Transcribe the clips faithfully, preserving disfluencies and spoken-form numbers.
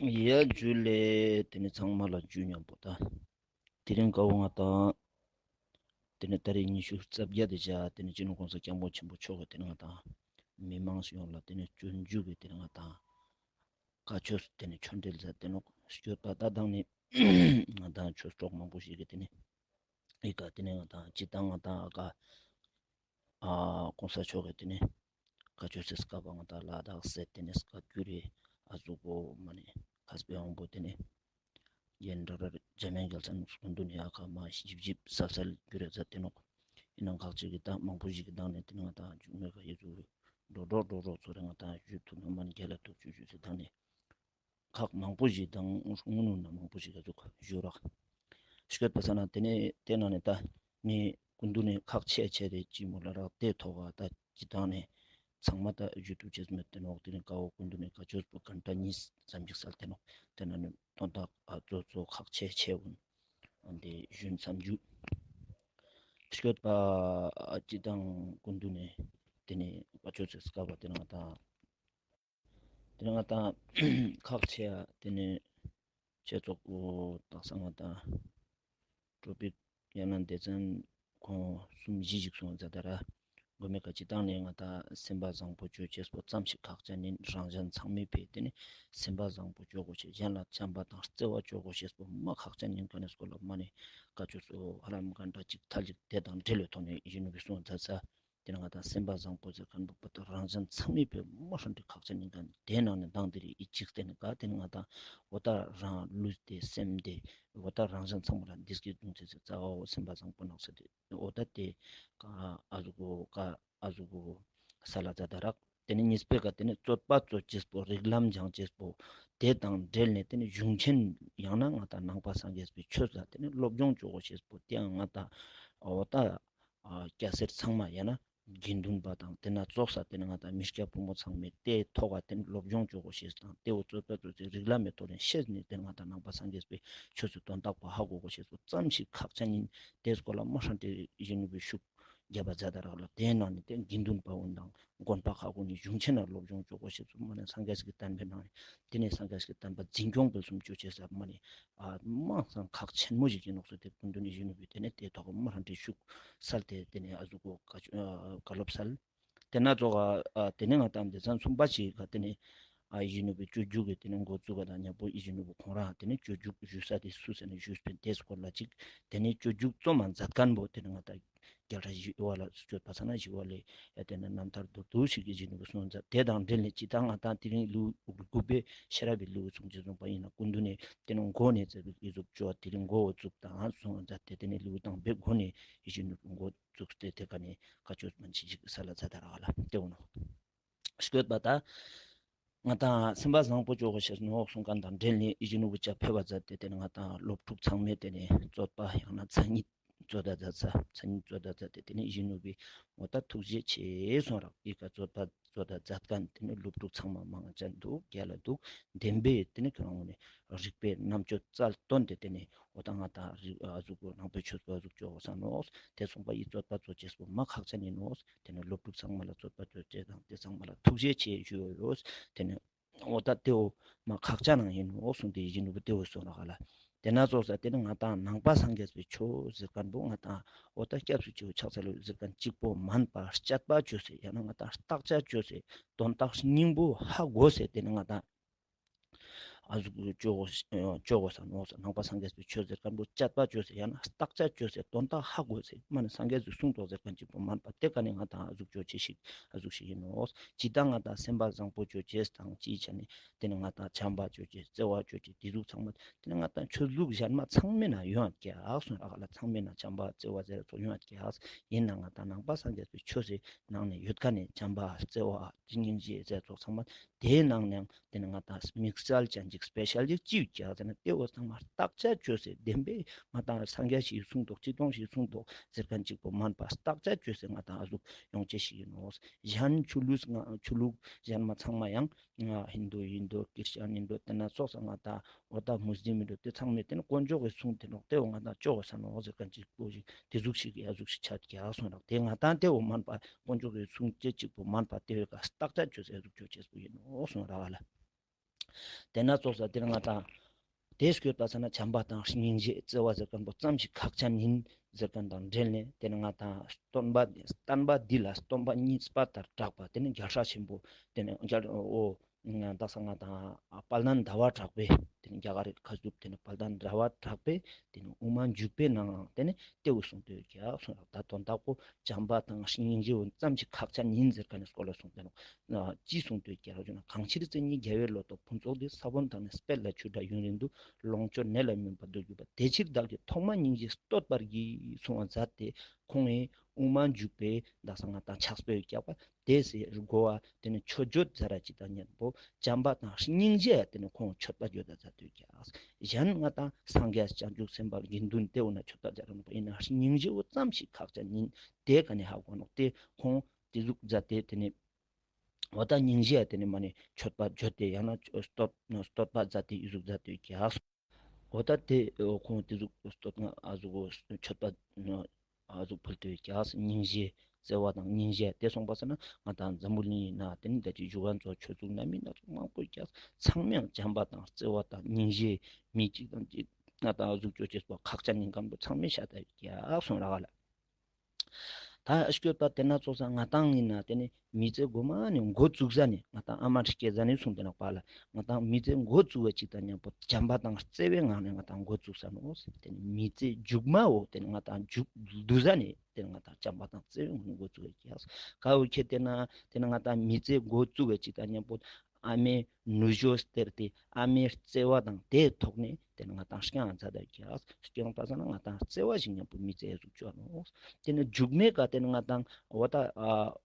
ཡ་ཇུ་ལེ། ཏེ་ནེ་ཚང་མ་ལ་ཇུ་ཉམ་པོ་ཏ། དེ་རིང་ཀ་བོ་ང་ཏང་ཏེ་ནེ་ཏ་རིག་ཉི་ཤུ་རྩ་བརྒྱད་དེ་ཞག་ཏེ་ནེ་སྤྱི་ནོར་གོང་ས་སྐྱབས་མགོན་ཆེན་པོ་མཆོག་གི་ཏེ་ནེ་ང་ཏང་མི་མང་ཡོངས་ལ་ཏེ་ནེ་སྤྱོད་འཇུག་གི་ཏེ་ནེ་ང་ཏང་བཀའ་ཆོས་ཏེ་ནེ་ཆོས་འབྲེལ་མཛད་དེ་ནོག། སྐྱོད་པ་ཏ་དང་ནི་ང་ཏང་ཆོས་གྲོགས་མང་པོ་ཞིག་གི་ཏེ་ནེ་ཨི་ཀ་ཏེ་ནེ་ང་ཏང་སྤྱི་བཏང་ང་ཏང་ཨ་ཀ་ཨ་གོང་ས་མཆོག་གི་ཏེ་ནེ་བཀའ་ཆོས་སི་སྐབས་པ་ང་ཏང་ལ་དྭགས་སི་ཏེ་ནེ་བཀའ་འགྱུར་རེ་ཨ་ཟུག་པོ་མ་ནེ་མཁས་པའི་དབང་པོ་ཏེ་ནེ་རྒན་རབས་རབས་འཇམ་དབྱངས་རྒྱལ་མཚན་སྐུ་མདུན་ནེ་ཨ་ཀ་མ་ཞིབ་ཞིབ་གསལ་གསལ་འགྱུར་རེ་མཛད་དེ་ནོག། ཨིན་ནའང་ཁག་ཅིག་གི་ཏ་མང་པོ་ཞིག་གི་ཏང་ནེ་ཏེ་ནེ་ང་ཏང་མཇུག་མེད་ཀ་ཡེ་ཟུག་འགྲོ་འགྲོ་འགྲོ་འགྲོ་ཚོ་རེ་ང་ཏང་ཞུ་ཐུབ་ན་མ་ནེ་རྒྱལ་ལ་ཐུགས་རྗེ་ཆེ་ཟེར་ཏང་ནེ་ཁག་མང་པོ་ཞིག་དང་དངོས་གནས་ན་མང་པོ་ཞིག་ག་ཟུག་ཞུ་རག། སྐྱོད་པ་ས་ན་ཏེ་ནེ་ཏེ་ནང་ནེ་ཏ་ངའི་སྐུ་མདུན་ནེ་ཁག་ཆེ་ཆེ་རེ་ཅི་མོ་ལ་རག་ཏེ་ཐོག་ག་ཏ་སྤྱི་བཏང་ནེ་ཚང་མ་ཏ་ཞུ་ཐུབ་ཅེས་མེད་དེ་ནོག། ཏེ་ནེ་ཀ་བོ་སྐུ་མདུན་ནེ་བཀའ་ཆོས་པོ་གྷན་ཊ་གཉིས་ཙམ་ཞིག་སལ་ཏེ་ནོག། ཏེ་ནང་ནེ་དོན་དག་ཨ་གཙོ་གཙོ་ཁག་ཆེ་ཆེ་བོ་ཨ་ཏེ་ཞུན་མཚམས་ཞུ། སྐྱོད་པ་སྤྱི་བཏང་སྐུ་མདུན་ནེ་ཏེ་ནེ་བཀའ་ཆོས་སི་སྐབས་པ་ཏེ་ནེ་ང་ཏང་ཏེ་ནེ་ང་ཏང་ཁག་ཆེ་ཡ་ཏེ་ནེ་ཆེ་ཙོགས་པོ་དག་ས་ང་ཏང་ཊོ་པིག་ཡང་ན་སྡེ་ཚན་ཁོང་གསུམ་བཞི་ཞིག་གསུངས་མཛད་ད་ར། གོ་མེ་ཀ་སྤྱི་བཏང་ནེ་ང་ཏང་སེམས་པ་བཟང་པོ་ཅོ་ཅེས་པོ་ཙམ་ཞིག་ཁག་ཅན་ཨིན། རང་གཞན་ཚང་མའི་ཕིའ་ཏེ་ནེ་སེམས་པ་བཟང་པོ་ཅོ་གོས་ཤེས་གཞན་ལ་བྱམས་པ་དང་བརྩེ་བ་ཅོ་གོས་ཤེས་པོ་མ་ཁག་ཅན་ཨིན་ཁན་ནི་སྐོར་ལ་མ་ནེ་བཀའ་ཆོས་སོ་ཧ་ལམ་གྷན་ཊ་ཅིག་ཐལ་ཅིག་ཏེ་དང་འབྲེལ་བའི་ཐོག་ནེ་ཡིད་བཞིན་ནོར་བུས་གསུངས་མཛད་ས། ཏེ་ནེ་ང་ཏང་སེམས་པ་བཟང་པོ་ཟེར་ཁན་བོ་ཏ་རང་གཞན་ཚང་མའི་ཕིའ་མ་ཧྲན་ཏེ་ཁག་ཅན་ཨིན་ཁན་ཏེ་ནང་ནེ་དང་ཏེ་རིགས་ཨི་ཅིག་ཏེ་ནེ་ག་ཏེ་ནེ་ང་ཏང་འོ་ཏ་རང་ལུས་ཏེ་སེམས་ཏེ་འོ་ཏ་རང་གཞན་ཚང་མ་ལ་བདེ་སྐྱིད་འབྱུང་ཅེས་སི་རྩ་བའོ་སེམས་པ་བཟང་པོ་ནོག་ཟེར་ཏེ་འོ་ཏ་ཏེ་ཀ་ཨ་ཟུག་གོ་ཀ་ཨ་ཟུག་གོ་སལ་ལ་མཛད་ད་རག། ཏེ་ནེ་གཉིས་པའི་ཀ་ཏེ་ནེ་རྩོད་པ་རྩོད་ཅེས་པོ་རིགས་ལམ་སྦྱང་ཅེས་པོ་ཏེ་དང་འབྲེལ་ནེ་ཏེ་ནེ་གཞུང་ཆེན་ཡང་ན་ང་ཏང་ནང་པ་སངས་རྒྱས་པའི་ཆོས་ལ་ཏེ་ནེ་སློབ་སྦྱོང་ཅོ་གོས་ཤེས་པོ་ཏེའང་ང་ཏང་འོ་ཏ་ཨ་སྐྱ་སེར་ཚང་མ་ཡང་ན་དགེ་འདུན་པ་དང་ཏེ་ན་ཙོགས་ས་ཏེ་ནེ་ང་ཏང་མི་སྐྱ་ཕོ་མོ་ཚང་མས་ཏེ་ཐོག་ག་ཏེ་ནེ་སློབ་སྦྱོང་ཅོ་གོས་ཤེས་དང་ཏེ་བོ་རྩོད་པ་རྩོད་ཅེས་རིགས་ལམ་མི་ཐོག་ནེ་ཤེས་ནེ་ཏེ་ནེ་ང་ཏང་ནང་པ་སངས་རྒྱས་པའི་ཆོས་སི་དོན་དག་པོ་ཧ་གོ་གོས་ཤེས་པོ་ཙམ་ཞིག་ཁག་ཅན་ཨིན། ཏེ་སྐོར་ལ་མ་ཧྲན་ཏེ་ཡིད་བཞིན་ནོར་བུས་ཤུགས་རྒྱབ་པ་མཛད་ད་རག་ལ། ཏེ་ནང་ནེ་ཏེ་དགེ་འདུན་པ་འོ་དང་དགོན་པ་ཁག་གུན་ནི་གཞུང་ཆེན་ན་སློབ་སྦྱོང་ཅོ་གོས་ཤེས་པོ་མ་ནེ་སངས་རྒྱས་ཀྱི་བསྟན་པའི་ནང་ནེ་ཏེ་ནེ་སངས་རྒྱས་ཀྱི་བསྟན་པ་འཛིན་སྐྱོང་སྤེལ་གསུམ་ཅོ་ཅེས་ས་མ་ནེ་ཨ་མ་སང་ཁག་ཆེན་མོ་ཞིག་ཨིན་ནོག་ཟེར་ཏེ་སྐུ་མདུན་ནེ་ཡིད་བཞིན་ནོར་བུས་ཏེ་ནེ་ཏེ་ཐོག་མ་ཧྲན་ཏེ་ཤུགས་སལ་ཏེ་ཏེ་ནེ་ཨ་ཟུག་གོ་བཀའ་ཆོས་ཨ་བཀའ་སློབ་སལ། ཏེ་ན་ཙོགས་ཨ་ཏེ་ནེ་ང་ཏང་སྡེ་ཚན་གསུམ་པ་ཞིག་ག་ཏེ་ནེ་ཨ་ཡིད་བཞིན་ནོར་བུའི་སྤྱོད་འཇུག་གི་ཏེ་ནེ་འགོ་བཙུགས་པ་དང་མཉམ་པོ་ཡིད་བཞིན་ནོར་བུ་ཁོང་རང་ཏེ་ནེ་སྤྱོད་འཇུག་ཞུ་ས་ཏེ་སུ་ཟེར་ན་ཞུས་པིན་ཏེ་སྐོར་ལ་ཅིག་ཏེ་ནེ་སྤྱོད་འཇུག་རྩོམ་མ་མཛད་ཁན་བོ་ཏེ་ནེ་ང་ཏང་རྒྱལ་སྲས་ཞི་བ་ལྷ་སྐྱོད་པ་ས་ན་ཞི་བ་ལྷའི་ཡ་ཏེ་ནེ་རྣམ་ཐར་མདོར་བསྡུས་ཤིག་གི་ཡིད་བཞིན་ནོར་བུ་གསུངས་མཛད། ཏེ་དང་འབྲེལ་ནེ་ཅི་ཏང་ང་ཏང་དེ་རིང་ལེའུ་དགུ་པའི་ཤེས་རབ་པའི་ལེའུ་གསུང་ཅེས་གསུངས་པ་ཨིན་ན་སྐུ་མདུན་ནེ་ཏེ་ནེ་འགོ་ནེ་ཙེ་བིག་ཨི་ཟུག་ཅོ་དེ་རིང་འགོ་བཙུགས་དང་གསུངས་མཛད་དེ་ཏེ་ནེ་ལེའུ་དང་པོའི་འགོ་ནེ་ཡིད་བཞིན་ནོར་བུ་འགོ་བཙུགས་ཏེ་ཏེ་ཀ་ནེ་བཀའ་ཆོས་མན་ཆད་ཅིག་སལ་ལ་མཛད་ད་རག་ལ་ཏེ་བོ་ནོག། སྐྱོད་པ་ཏ་ང་ཏང་སེམས་པ་བཟང་པོ་ཅོ་གོས་ཤེས་ནོག་གསུང་ཁན་དང་འབྲེལ་ནེ་ཡིད་བཞིན་ནོར་བུ་ཅིག་ཕེབས་པ་མཛད་དེ་ཏེ་ནེ་ང་ཏང་སློབ་ཕྲུག་ཚང་མས་ཏེ་ནེ་རྩོད་པ་ཡང་ན་མཚན་ཉིད་རྩོད་ད་མཛད་ས་མཚན་ཉིད་རྩོད་ད་མཛད་དེ་ཏེ་ནེ་ཡིད་བཞིན་ནོར་བུས་འོ་ཏ་ཐུགས་རྗེ་ཆེ་གསུངས་རག། ཨི་ཀ་རྩོད་པ་རྩོད་ད་མཛད་ཁན་ཏེ་ནེ་སློབ་ཕྲུག་ཚང་མ་མང་ཆེན་འདུག་རྒྱལ་ལ་འདུག་བདེན་པའི་ཏེ་ནེ་ཁོ་རང་ངོས་ནེ་རིག་པའི་རྣམ་དཔྱོད་རྩལ་བཏོན་ཏེ་ཏེ་ནེ་འོ་ཏ་ང་ཏང་རིག་ཨ་ཟུག་གོ་ནང་པའི་ཆོས་པ་ཟུག་ཅོ་གོས་ས་ནོག། ཏེ་གསུངས་པ་ཨི་རྩོད་པ་རྩོད་ཅེས་པོ་མ་ཁག་ཅན་ཨིན་ནོག། ཏེ་ནེ་སློབ་ཕྲུག་ཚང་མ་ལ་རྩོད་པ་རྩོད་ཅེས་དང་ཏེ་ཚང་མ་ལ་ཐུགས་རྗེ་ཆེ་ཞུ་ཡོད། ཏེ་ནེ་འོ་ཏ་ཏེ་བོ་མ་ཁག་ཅན་ནང་ཨིན་ནོག་གསུངས་ཏེ་ཡིད་བཞིན་ནོར་བུ་ཏེ་བོ་གསུངས་རག་ལ། ཏེ་ན་ཙོགས་ས་ཏེ་ནེ་ང་ཏང་ནང་པ་སངས་རྒྱས་པའི་ཆོས་ཟེར་ཁན་བོ་ང་ཏང་འོ་ཏ་སྐྱབས་སུ་མཆིའོ་ཕྱག་འཚལ་ལོ་ཟེར་ཁན་ཅིག་པོ་མན་པ་དཔྱད་པ་ཅོས་ཏེ་ཡང་ན་ང་ཏང་བརྟག་དཔྱད་ཅོས་ཏེ་དོན་དག་སྙིང་པོ་ཧ་གོས་ཏེ་ཏེ་ནེ་ང་ཏང་ཨ་ཟུག་ཅོ་གོས་ཅོ་གོས་ས་ནོག་ཟེར། ནང་པ་སངས་རྒྱས་པའི་ཆོས་ཟེར་ཁན་བོ་དཔྱད་པ་ཅོས་ཏེ་ཡང་ན་བརྟག་དཔྱད་ཅོས་ཏེ་དོན་དག་ཧ་གོས་ཏེ་མ་ནེ་སངས་རྒྱས་སི་གསུང་ཏོག་ཟེར་ཁན་ཅིག་པོ་མན་པ་ཏེ་ཀ་ནེ་ང་ཏང་ཨ་ཟུག་ཅོ་ཅེས་ཤིག་ཨ་ཟུག་ཤིག་ཨིན་ནོག། ཅི་ཏང་ང་ཏང་སེམས་པ་བཟང་པོ་ཅོ་ཅེས་དང་ཅིའི་ཆ་ནེ་ཏེ་ནེ་ང་ཏང་བྱམས་པ་ཅོ་ཅེས་བརྩེ་བ་ཅོ་ཅེས་ཏེ་ཟུག་ཚང་མ་ཏེ་ནེ་ང་ཏང་ཆོས་ལུགས་གཞན་མ་ཚང་མའི་ནང་ཡོང་ཡོད་ཀྱག་གསུངས་རག་ལ། ཚང་མའི་ནང་བྱམས་པ་བརྩེ་བ་ཟེར་ཙོགས་ཡོང་ཡོད་ཀྱག། ཨིན་ནའང་ང་ཏང་ནང་པ་སངས་རྒྱས་པའི་ཆོས་སི་ནང་ནེ་ཡོད་ཁན་ནི་བྱམས་པ་བརྩེ་བ་སྙིང་རྗེ་ཟེར་ཙོགས་ཚང་མ་ཏེའི་ནང་ནེ་ཏེ་ནེ་ང་ཏང་དམིགས་བསལ་ཅན་ཅིག་སྤེ་ཤལ་ཅིག་ཅི་ཡོད་ཀྱག་ཟེར་ན་ཏེ་བོ་ཚང་མ་བརྟག་དཔྱད་ཅོས་ཏེ་བདེན་པའི་ང་ཏང་སངས་རྒྱས་ཤིག་གསུང་ཏོག་ཅི་ཏོང་ཞིག་གསུང་ཏོག་ཟེར་ཁན་ཅིག་པོ་མན་པ་བརྟག་དཔྱད་ཅོས་ཏེ་ང་ཏང་ཨ་ཟུག་ཡོང་ཅེས་ཤིག་ཨིན་ནོག། གཞན་ཆོས་ལུགས་ང་ཆོས་ལུགས་གཞན་མ་ཚང་མ་ཡང་ང་ཧིན་དུ་ཨིན་འགྲོ་ཀྲིས་ཅན་ཨིན་འགྲོ་ཏེ་ན་ཙོགས་ས་ང་ཏང་འོ་ཏ་མུས་ལིམ་ཨིན་འགྲོ་ཏེ་ཚང་མས་ཏེ་ནེ་དཀོན་མཆོག་གི་གསུང་ཏེ་ནོག་ཏེ་བོ་ང་ཏང་ཅོ་གོས་ས་ནོག་ཟེར་ཁན་ཅིག་པོ་ཞིག་ཏེ་ཟུག་ཤིག་ཨ་ཟུག་ཤིག་ཆ་ཀྱག་གསུངས་རག། ཏེ་ང་ཏང་ཏེ་བོ་མན་པ་དཀོན་མཆོག་གི་གསུང་ཅེས་ཅིག་པོ་མན་པ་ཏེ་བོའི་ཀ་བརྟག་དཔྱད་ཅོས་ཏེ་ཨ་ཟུག་ཅོ་ཅེས་པོ་ཨིན་ནོག་གསུངས་རག་ལ། ཏེ་ན་ཙོགས་ས་ཏེ་ནེ་ང་དང་ཏེ་སྐྱོད་པ་ས་ན་བྱམས་པ་དང་སྙིང་རྗེ་བརྩེ་བ་ཟེར་ཁན་པོ་ཙམ་ཞིག་ཁག་ཅན་ཨིན་ཟེར་ཁན་དང་འབྲེལ་ནེ་ཏེ་ནེ་ང་དང་སྟོན་པ་བསྟན་པ་འདི་ལ་སྟོན་པ་གཉིས་པ་ལྟར་གྲགས་པ་ཏེ་ནེ་རྒྱལ་སྲས་ཆེན་པོ་ཏེ་ནེ་རྒྱལ་འོ་ང་དག་ས་ང་དང་དཔལ་ལྡན་ཟླ་བ་གྲགས་པས་ཏེ་ནེ་རྒྱ་གར་རི་ཁ་ཟུག་ཏེ་ནེ་དཔལ་ལྡན་ཟླ་བ་གྲགས་པས་ཏེ་ནེ་དབུ་མ་འཇུག་པའི་ནང་ཏེ་ནེ་ཏེ་བོ་གསུངས་ཏེ་ཡོད་ཀྱག་གསུངས་རག་ད་དོན་དག་པོ་བྱམས་པ་དང་སྙིང་རྗེ་བོ་ཙམ་ཞིག་ཁག་ཅན་ཨིན་ཟེར་ཁན་ནི་སྐོར་ལ་གསུངས་ཏེ་ནོག་ཅི་གསུངས་ཏེ་ཡོད་ཀྱག་ར་ཞུ་ན། གང་ཕྱིར་བརྩེ་ཉིད་རྒྱལ་བའི་བློ་རྟོག་ཕུན་ཚོགས་འདི། ས་བོན་དང་ནི་སྤོས་ལ་ཆུ་འདྲ་ཡུན་རིང་དུ། ལོངས་སྤྱོད་ནད་ལ་སྨིན་པ་འདུ་གྱུར་པ། དེ་ཕྱིར་བདག་གིས་ཐོག་མ་སྙིང་རྗེ་བསྟོད་པར་བགྱི། གསུངས་པ་མཛད་དེ་ཁོང་ངི་དབུ་མ་འཇུག་པའི་དག་ས་ང་དང་ཕྱག་དཔེ་ཡོད་ཀྱག་པ་ཏེ་སི་གོ་བ་ཏེ་ནེ་མཆོད་བརྗོད་ཟེར་ར་ཅིག་དང་ཉམ་པོ་བྱམས་པ་དང་སྙིང་རྗེ་ཡ་ཏེ་ནེ་ཁོང་མཆོད་པ་བརྗོད་ད་མཛད་དེ་ཡོད་ཀྱག་གཞན་ང་དང་སངས་རྒྱས་བྱང་ཆུབ་སེམས་དཔའ་དགེ་འདུན་ཏེ་བོ་ན་མཆོད་པ་མཛད་ར་ནོག་པ་ཨིན་ན་སྙིང་རྗེ་བོ་ཙམ་ཞིག་ཁག་ཅན་ཨིན། ཏེ་ཀ་ནེ་ཧ་གོ་ནོག་ཏེ་ཁོང་ཏེ་ཟུག་མཛད་དེ་ཏེ་ནེ་འོ་ད་སྙིང་རྗེ་ཡ་ཏེ་ནེ་མ་ནེ་མཆོད་པ་བརྗོད་དེ་ཡང་ན་བསྟོད་བསྟོད་པ་མཛད་དེ་ཨི་ཟུག་མཛད་དེ་ཀྱག་འོ་ད་ཏེ་ཁོང་ཏེ་ཟུག་བསྟོད་ང་ཨ་ཟུག་མཆོད་པ་ཨ་ཟུག་ཕུལ་ཏེ་ཀྱག་སྙིང་རྗེ་བརྩེ་བ་དང་སྙིང་རྗེ་ཏེ་གསུངས་པ་ས་ན་ང་དང་འཛམ་བུ་གླིང་ན་ཏེ་ནེ་ད་ཅི་བཞུགས་ཁན་ཚོ་ཆོས་ཚུགས་ན་མི་ན་ཚོ་མང་པོ་ཀྱག་ཚང་མའང་བྱམས་པ་དང་བརྩེ་བ་དང་སྙིང་རྗེ་མི་གཅིག་དང་གཅིག་ང་དང་ཨ་ཟུག་ཅོ་ཅེས་པོ་ཁག་ཅན་ཨིན་ཁན་པོ་ཚང་མས་ཤད་ད་ཡོད་ཀྱག་གསུངས་རག་ལ། ད་སྐྱོད་པ་ཏེ་ན་ཙོགས་ས་ང་དང་ཨིན་ན་ཏེ་ནེ་མི་ཚེ་གོ་མ་ནེ་འགོ་བཙུགས་ཟ་ནེ་ང་དང་ཨ་མ་སྐྱེ་ཟ་ནེ་གསུངས་ཏེ་ནོག་པ་ལ། ང་དང་མི་ཚེ་འགོ་བཙུགས་པ་ཅིག་དང་ཉམ་པོ་བྱམས་པ་དང་བརྩེ་བའི་ངང་ནེ་ང་དང་འགོ་བཙུགས་ས་ནོག་ཏེ་ནེ་མི་ཚེ་མཇུག་མ་བོ་ཏེ་ནེ་ང་དང་མཇུག་བསྡུ་ཟ་ནེ་ཏེ་ནེ་ང་དང་བྱམས་པ་དང་བརྩེ་བའི་ངང་ནེ་འགོ་བཙུགས་པ་ཀྱག་ཀ་བོ་ཁྱེད་ཏེ་ན་ཏེ་ནེ་ང་དང་མི་ཚེ་འགོ་བཙུགས་པ་ཅིག་དང་ཉམ་པོ་ཨ་མའི་ནུ་ཞོ་སྟེར་ཏེ་ཨ་མའི་བརྩེ་བ་དང་དེའི་ཐོག་ནེ་ཏེ་ནེ་ང་དང་སྐྱོང་མཛད་ད་ཀྱག་སྐྱོང་པ་ས་ན་ང་དང་བརྩེ་བ་ཞིག་ཉམ་པོ་མི་ཚེ་ཨ་ཟུག་ཅོ་ནོག་ཏེ་ནེ་མཇུག་མའི་ཀ་ཏེ་ནེ་ང་དང་འོ་ད་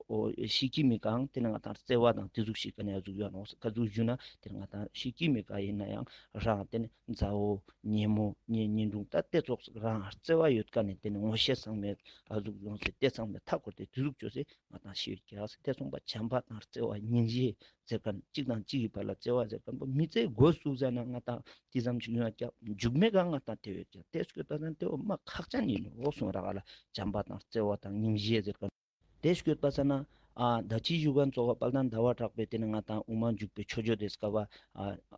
འོ་ཤི་ཀི་མི་ཀའང་ཏེ་ནེ་ང་དང་བརྩེ་བ་དང་ཏེ་ཟུག་ཞིག་ག་ནེ་ཨ་ཟུག་ཡོད་ནོག་ཀ་ཟུག་ཞུ་ན་ཏེ་ནེ་ང་དང་ཤི་ཀི་མི་ཀ་ཨིན་ན་ཡང་རང་ཏེ་ནེ་མཛའ་བོ་ཉེ་མོ་ཉེ་ཉེ་འབྲུང་ད་ཏེ་ཙོགས་རང་བརྩེ་བ་ཡོད་ཀ་ནེ་ཏེ་ནེ་ངོ་ཤེས་ཚང་མས་ཨ་ཟུག་ཡོང་སེ་ཏེ་ཚང་མས་མཐའ་འཁོར་ཏེ་ཏེ་ཟུག་ཅོས་སེ་ང་དང་ཤི་ཡོད་ཀྱག་ཟེར་ཏེ་གསུངས་པ་བྱམས་པ་དང་བརྩེ་བ་སྙིང་རྗེ་ཟེར་ཁན་གཅིག་དང་གཅིག་གི་བར་ལ་བརྩེ་བ་ཟེར་ཁན་པོ་མི་ཚེ་འགོ་བཙུགས་ཟ་ན་ང་དང་ཏེ་ཙམ་ཞིག་ཡོང་ཀྱག་མཇུག་མའི་ཀ་ང་དང་ཏེ་ཡོད་ཀྱག་ཏེ་སྐྱོད་པ་ས་ན་ཏེ་བོ་མ་ཁག་ཅན་ཨིན་ནོག་གསུངས་རག་ལ། བྱམས་པ་དང་བརྩེ་བ་དང་སྙིང་རྗེ་ཟེར་ཁན་ཏེ་སྐྱོད་པ་ས་ན་ཨ་ད་ཅི་བཞུགས་ཁན་ཚོགས་པ་དཔལ་ལྡན་ཟླ་བ་གྲགས་པས་ཏེ་ནེ་ང་དང་དབུ་མ་འཇུག་པའི་མཆོད་བརྗོད་དེ་སྐབས་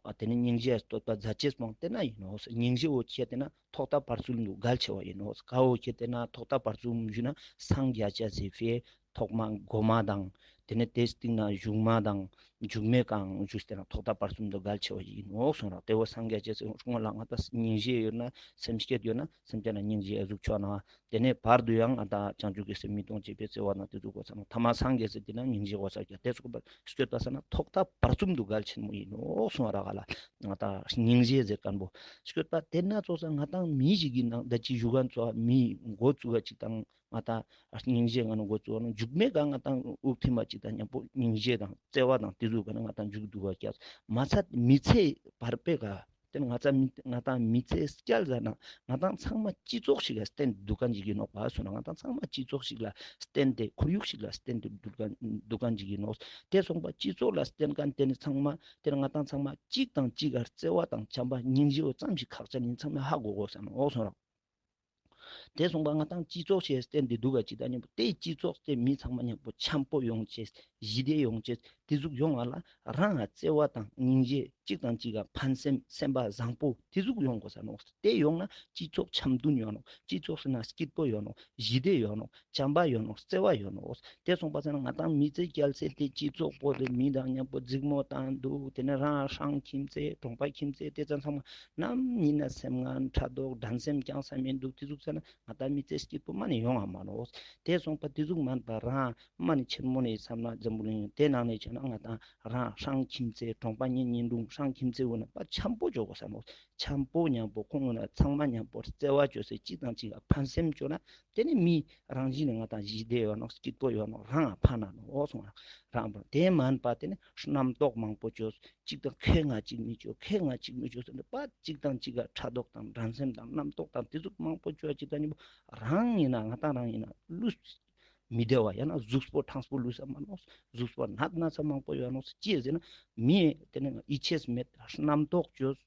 ཨ་ཏེ་ནེ་སྙིང་རྗེ་བསྟོད་པ་མཛད་ཅེས་པོ་ཏེ་ན་ཨིན་ནོག་སྙིང་རྗེ་བོ་ཁྱེད་ཏེ་ན་ཐོག་མཐའ་བར་གསུམ་དུ་གལ་ཆེ་བ་ཨིན་ནོག་ཀ་བོ་ཁྱེད་ཏེ་ན་ཐོག་མཐའ་བར་གསུམ་ཞུ་ན་སངས་རྒྱས་ཅེས་སི་ཕིའ་ཐོག་མ་གོ་མ་དང་ཏེ་ནེ་ཏེའི་སྟིང་ནེ་གཞུག་མ་དང་མཇུག་མའི་ཀའང་ཞུས་ཏེ་ན་ཐོག་མཐའ་བར་གསུམ་དུ་གལ་ཆེ་བ་ཨིན་ནོག་གསུངས་རག་ཏེ་བོ་སངས་རྒྱས་ཅེས་སི་སྔོན་ལ་ང་དང་སྙིང་རྗེ་ཡོད་ན་སེམས་བསྐྱེད་ཡོད་ན་སེམས་ཅན་ལ་སྙིང་རྗེ་ཨ་ཟུག་ཅོ་ན་ཏེ་ནེ་བར་དུ་ཡང་ང་དང་བྱང་ཆུབ་ཀྱི་སེམས་མི་གཏོང་བྱེད་པའི་བརྩེ་བ་ན་ཏེ་ཟུག་གོས་ས་ནོག་ཐ་མ་སངས་རྒྱས་སི་ཏེ་ན་སྙིང་རྗེ་གོས་ས་ཀྱག་ཏེ་ཙོགས་པ་སྐྱོད་པ་ས་ན་ཐོག་མཐའ་བར་གསུམ་དུ་གལ་ཆེན་མོ་ཨིན་ནོག་གསུངས་རག་ལ། ང་དང་སྙིང་རྗེ་ཟེར་ཁན་པོ་སྐྱོད་པ་ཏེ་ན་ཙོགས་ས་ང་དང་མི་ཞིག་གི་ནང་ད་ཅི་བཞུགས་ཁན་ཚོགས་པ་མི་འགོ་བཙུགས་པ་ཅིག་དང་ང་དང་སྙིང་རྗེ་ང་ནི་འགོ་བཙུགས་པ་ན་མཇུག་མའི་ཀ་ང་དང་དབུགས་ཐིམ་པ་ཅིག་དང་ཉམ་པོ་སྙིང་རྗེ་དང་བརྩེ་བ་དང་ཏེ་ཟུག་ག་ནེ་ང་དང་མཇུག་བསྡུ་བ་ཀྱག་མ་ཚད་མི་ཚེ་བར་པའི་ཀ་ཏེ་ནེ་ང་དང་མི་ང་དང་མི་ཚེ་སྐྱེལ་ཟ་ན་ང་དང་ཚང་མ་སྤྱི་ཚོགས་ཤིག་ལ་བརྟེན་ཏེ་དུག་ཁན་ཅིག་ཨིན་ནོག་པ་གསུངས་ན་ང་དང་ཚང་མ་སྤྱི་ཚོགས་ཤིག་ལ་བརྟེན་ཏེ་ཁོར་ཡུག་ཤིག་ལ་བརྟེན་ཏེ་དུག་ཁན་དུག་ཁན་ཅིག་ཨིན་ནོག་ཏེ་གསུངས་པ་སྤྱི་ཚོགས་ལ་བརྟེན་ཁན་ཏེ་ནེ་ཚང་མ་ཏེ་ནེ་ང་དང་ཚང་མ་གཅིག་དང་གཅིག་ག་བརྩེ་བ་དང་བྱམས་པ་སྙིང་རྗེ་བོ་ཙམ་ཞིག་ཁག་ཅན་ཨིན་ཚང་མས་ཧ་གོ་གོས་ས་ནོག་གསུངས་རག་ཏེ་གསུངས་པ་ང་དང་སྤྱི་ཚོགས་ཤིག་བརྟེན་ཏེ་དུག་ག་ཅིག་དང་ཉམ་པོ་ཏེ་སྤྱི་ཚོགས་ཏེ་མི་ཚང་མ་ཉམ་པོ་འཆམ་པོ་ཡོང་ཅེས་ཞི་བདེ་ཡོང་ཅེས་ཏེ་ཟུག་ཡོང་བ་ལ་རང་ང་བརྩེ་བ་དང་སྙིང་རྗེ་གཅིག་དང་གཅིག་ག་ཕན་སེམས་སེམས་པ་བཟང་པོ་ཏེ་ཟུག་ཡོང་གོས་ས་ནོག་ཏེ་ཡོང་ན་སྤྱི་ཚོགས་འཆམ་མཐུན་ཡོང་ནོག་སྤྱི་ཚོགས་སི་ནང་སྐྱིད་པོ་ཡོང་ནོག་ཞི་བདེ་ཡོང་ནོག་བྱམས་པ་ཡོང་ནོག་བརྩེ་བ་ཡོང་ནོག་ཏེ་གསུངས་པ་ས་ན་ང་དང་མི་ཚེ་སྐྱེལ་སེ་ཏེ་སྤྱི་ཚོགས་པོ་ཏེ་མི་དང་ཉམ་པོ་འཛིང་མོ་བཏང་དུག་ཏེ་ནེ་རང་སྲང་ཁྱིམ་མཚེས་གྲོང་པ་ཁྱིམ་མཚེས་ཏེ་ཙམ་ཚང་མ་ནམ་ཨིན་ན་སེམས་ངན་ཕྲག་དོག་འགྲན་སེམས་རྐྱང་ས་མི་དུག་ཏེ་ཟུག་ས་ན་ང་དང་མི་ཚེ་སྐྱིད་པོ་མ་ནེ་ཡོང་ང་མ་ནོག་ཏེ་གསུངས་པ་ཏེ་ཟུག་མན་པ་རང་མ་ནེ་ཆེན་མོ་ནེ་བསམ་ན་འཛམ་བུ་གླིང་ཏེ་ནང་ནེ་ཆ་ན་ང་དང་རང་སྲང་ཁྱིམ་མཚེས་གྲོང་པ་ཉེ་ཉེ་འབྲུང་སྲང་ཁྱིམ་མཚེས་འོ་ན་པ་འཆམ་པོ་ཅོ་གོས་ས་ནོག་འཆམ་པོ་ཉམ་པོ་ཁོང་ངི་ནང་ཚང་མ་ཉམ་པོ་བརྩེ་བ་ཅོས་སེ་གཅིག་དང་གཅིག་ག་ཕན་སེམས་ཅོ་ན་ཏེ་ནེ་མི་རང་བཞིན་ནེ་ང་དང་ཞི་བདེ་ཡོང་ནོག་སྐྱིད་པོ་ཡོང་ནོག་རང་ང་ཕན་ན་ནོག་གསུངས་རག་རང་པོ་ཏེ་མན་པ་ཏེ་ནེ་རྣམ་རྟོག་མང་པོ་ཅོས་གཅིག་དང་ཁེ་ང་གཅིག་མི་ཅོ་ཁེ་ང་གཅིག་མི་ཅོ་ཟེར་ཏེ་པ་གཅིག་དང་གཅིག་ག་ཕྲག་དོག་དང་འགྲན་སེམས་དང་རྣམ་རྟོག་དང་ཏེ་ཟུག་མང་པོ་ཅོ་གཅིག་དང་ཉམ་པོ་རང་ཨིན་ན་ང་དང་རང་ཨིན་ན་ལུས་མི་བདེ་བ་ཡང་ན་གཟུགས་པོ་ཕྲང་པོ་ལུས་ས་མ་ནོག་གཟུགས་པོ་ནད་ན་ཚ་མང་པོ་ཡོང་ནོག་ཅི་ཟེར་ན་མི་ཏེ་ནེ་ཡིད་ཆེས་མེད་རྣམ་རྟོག་ཅོས་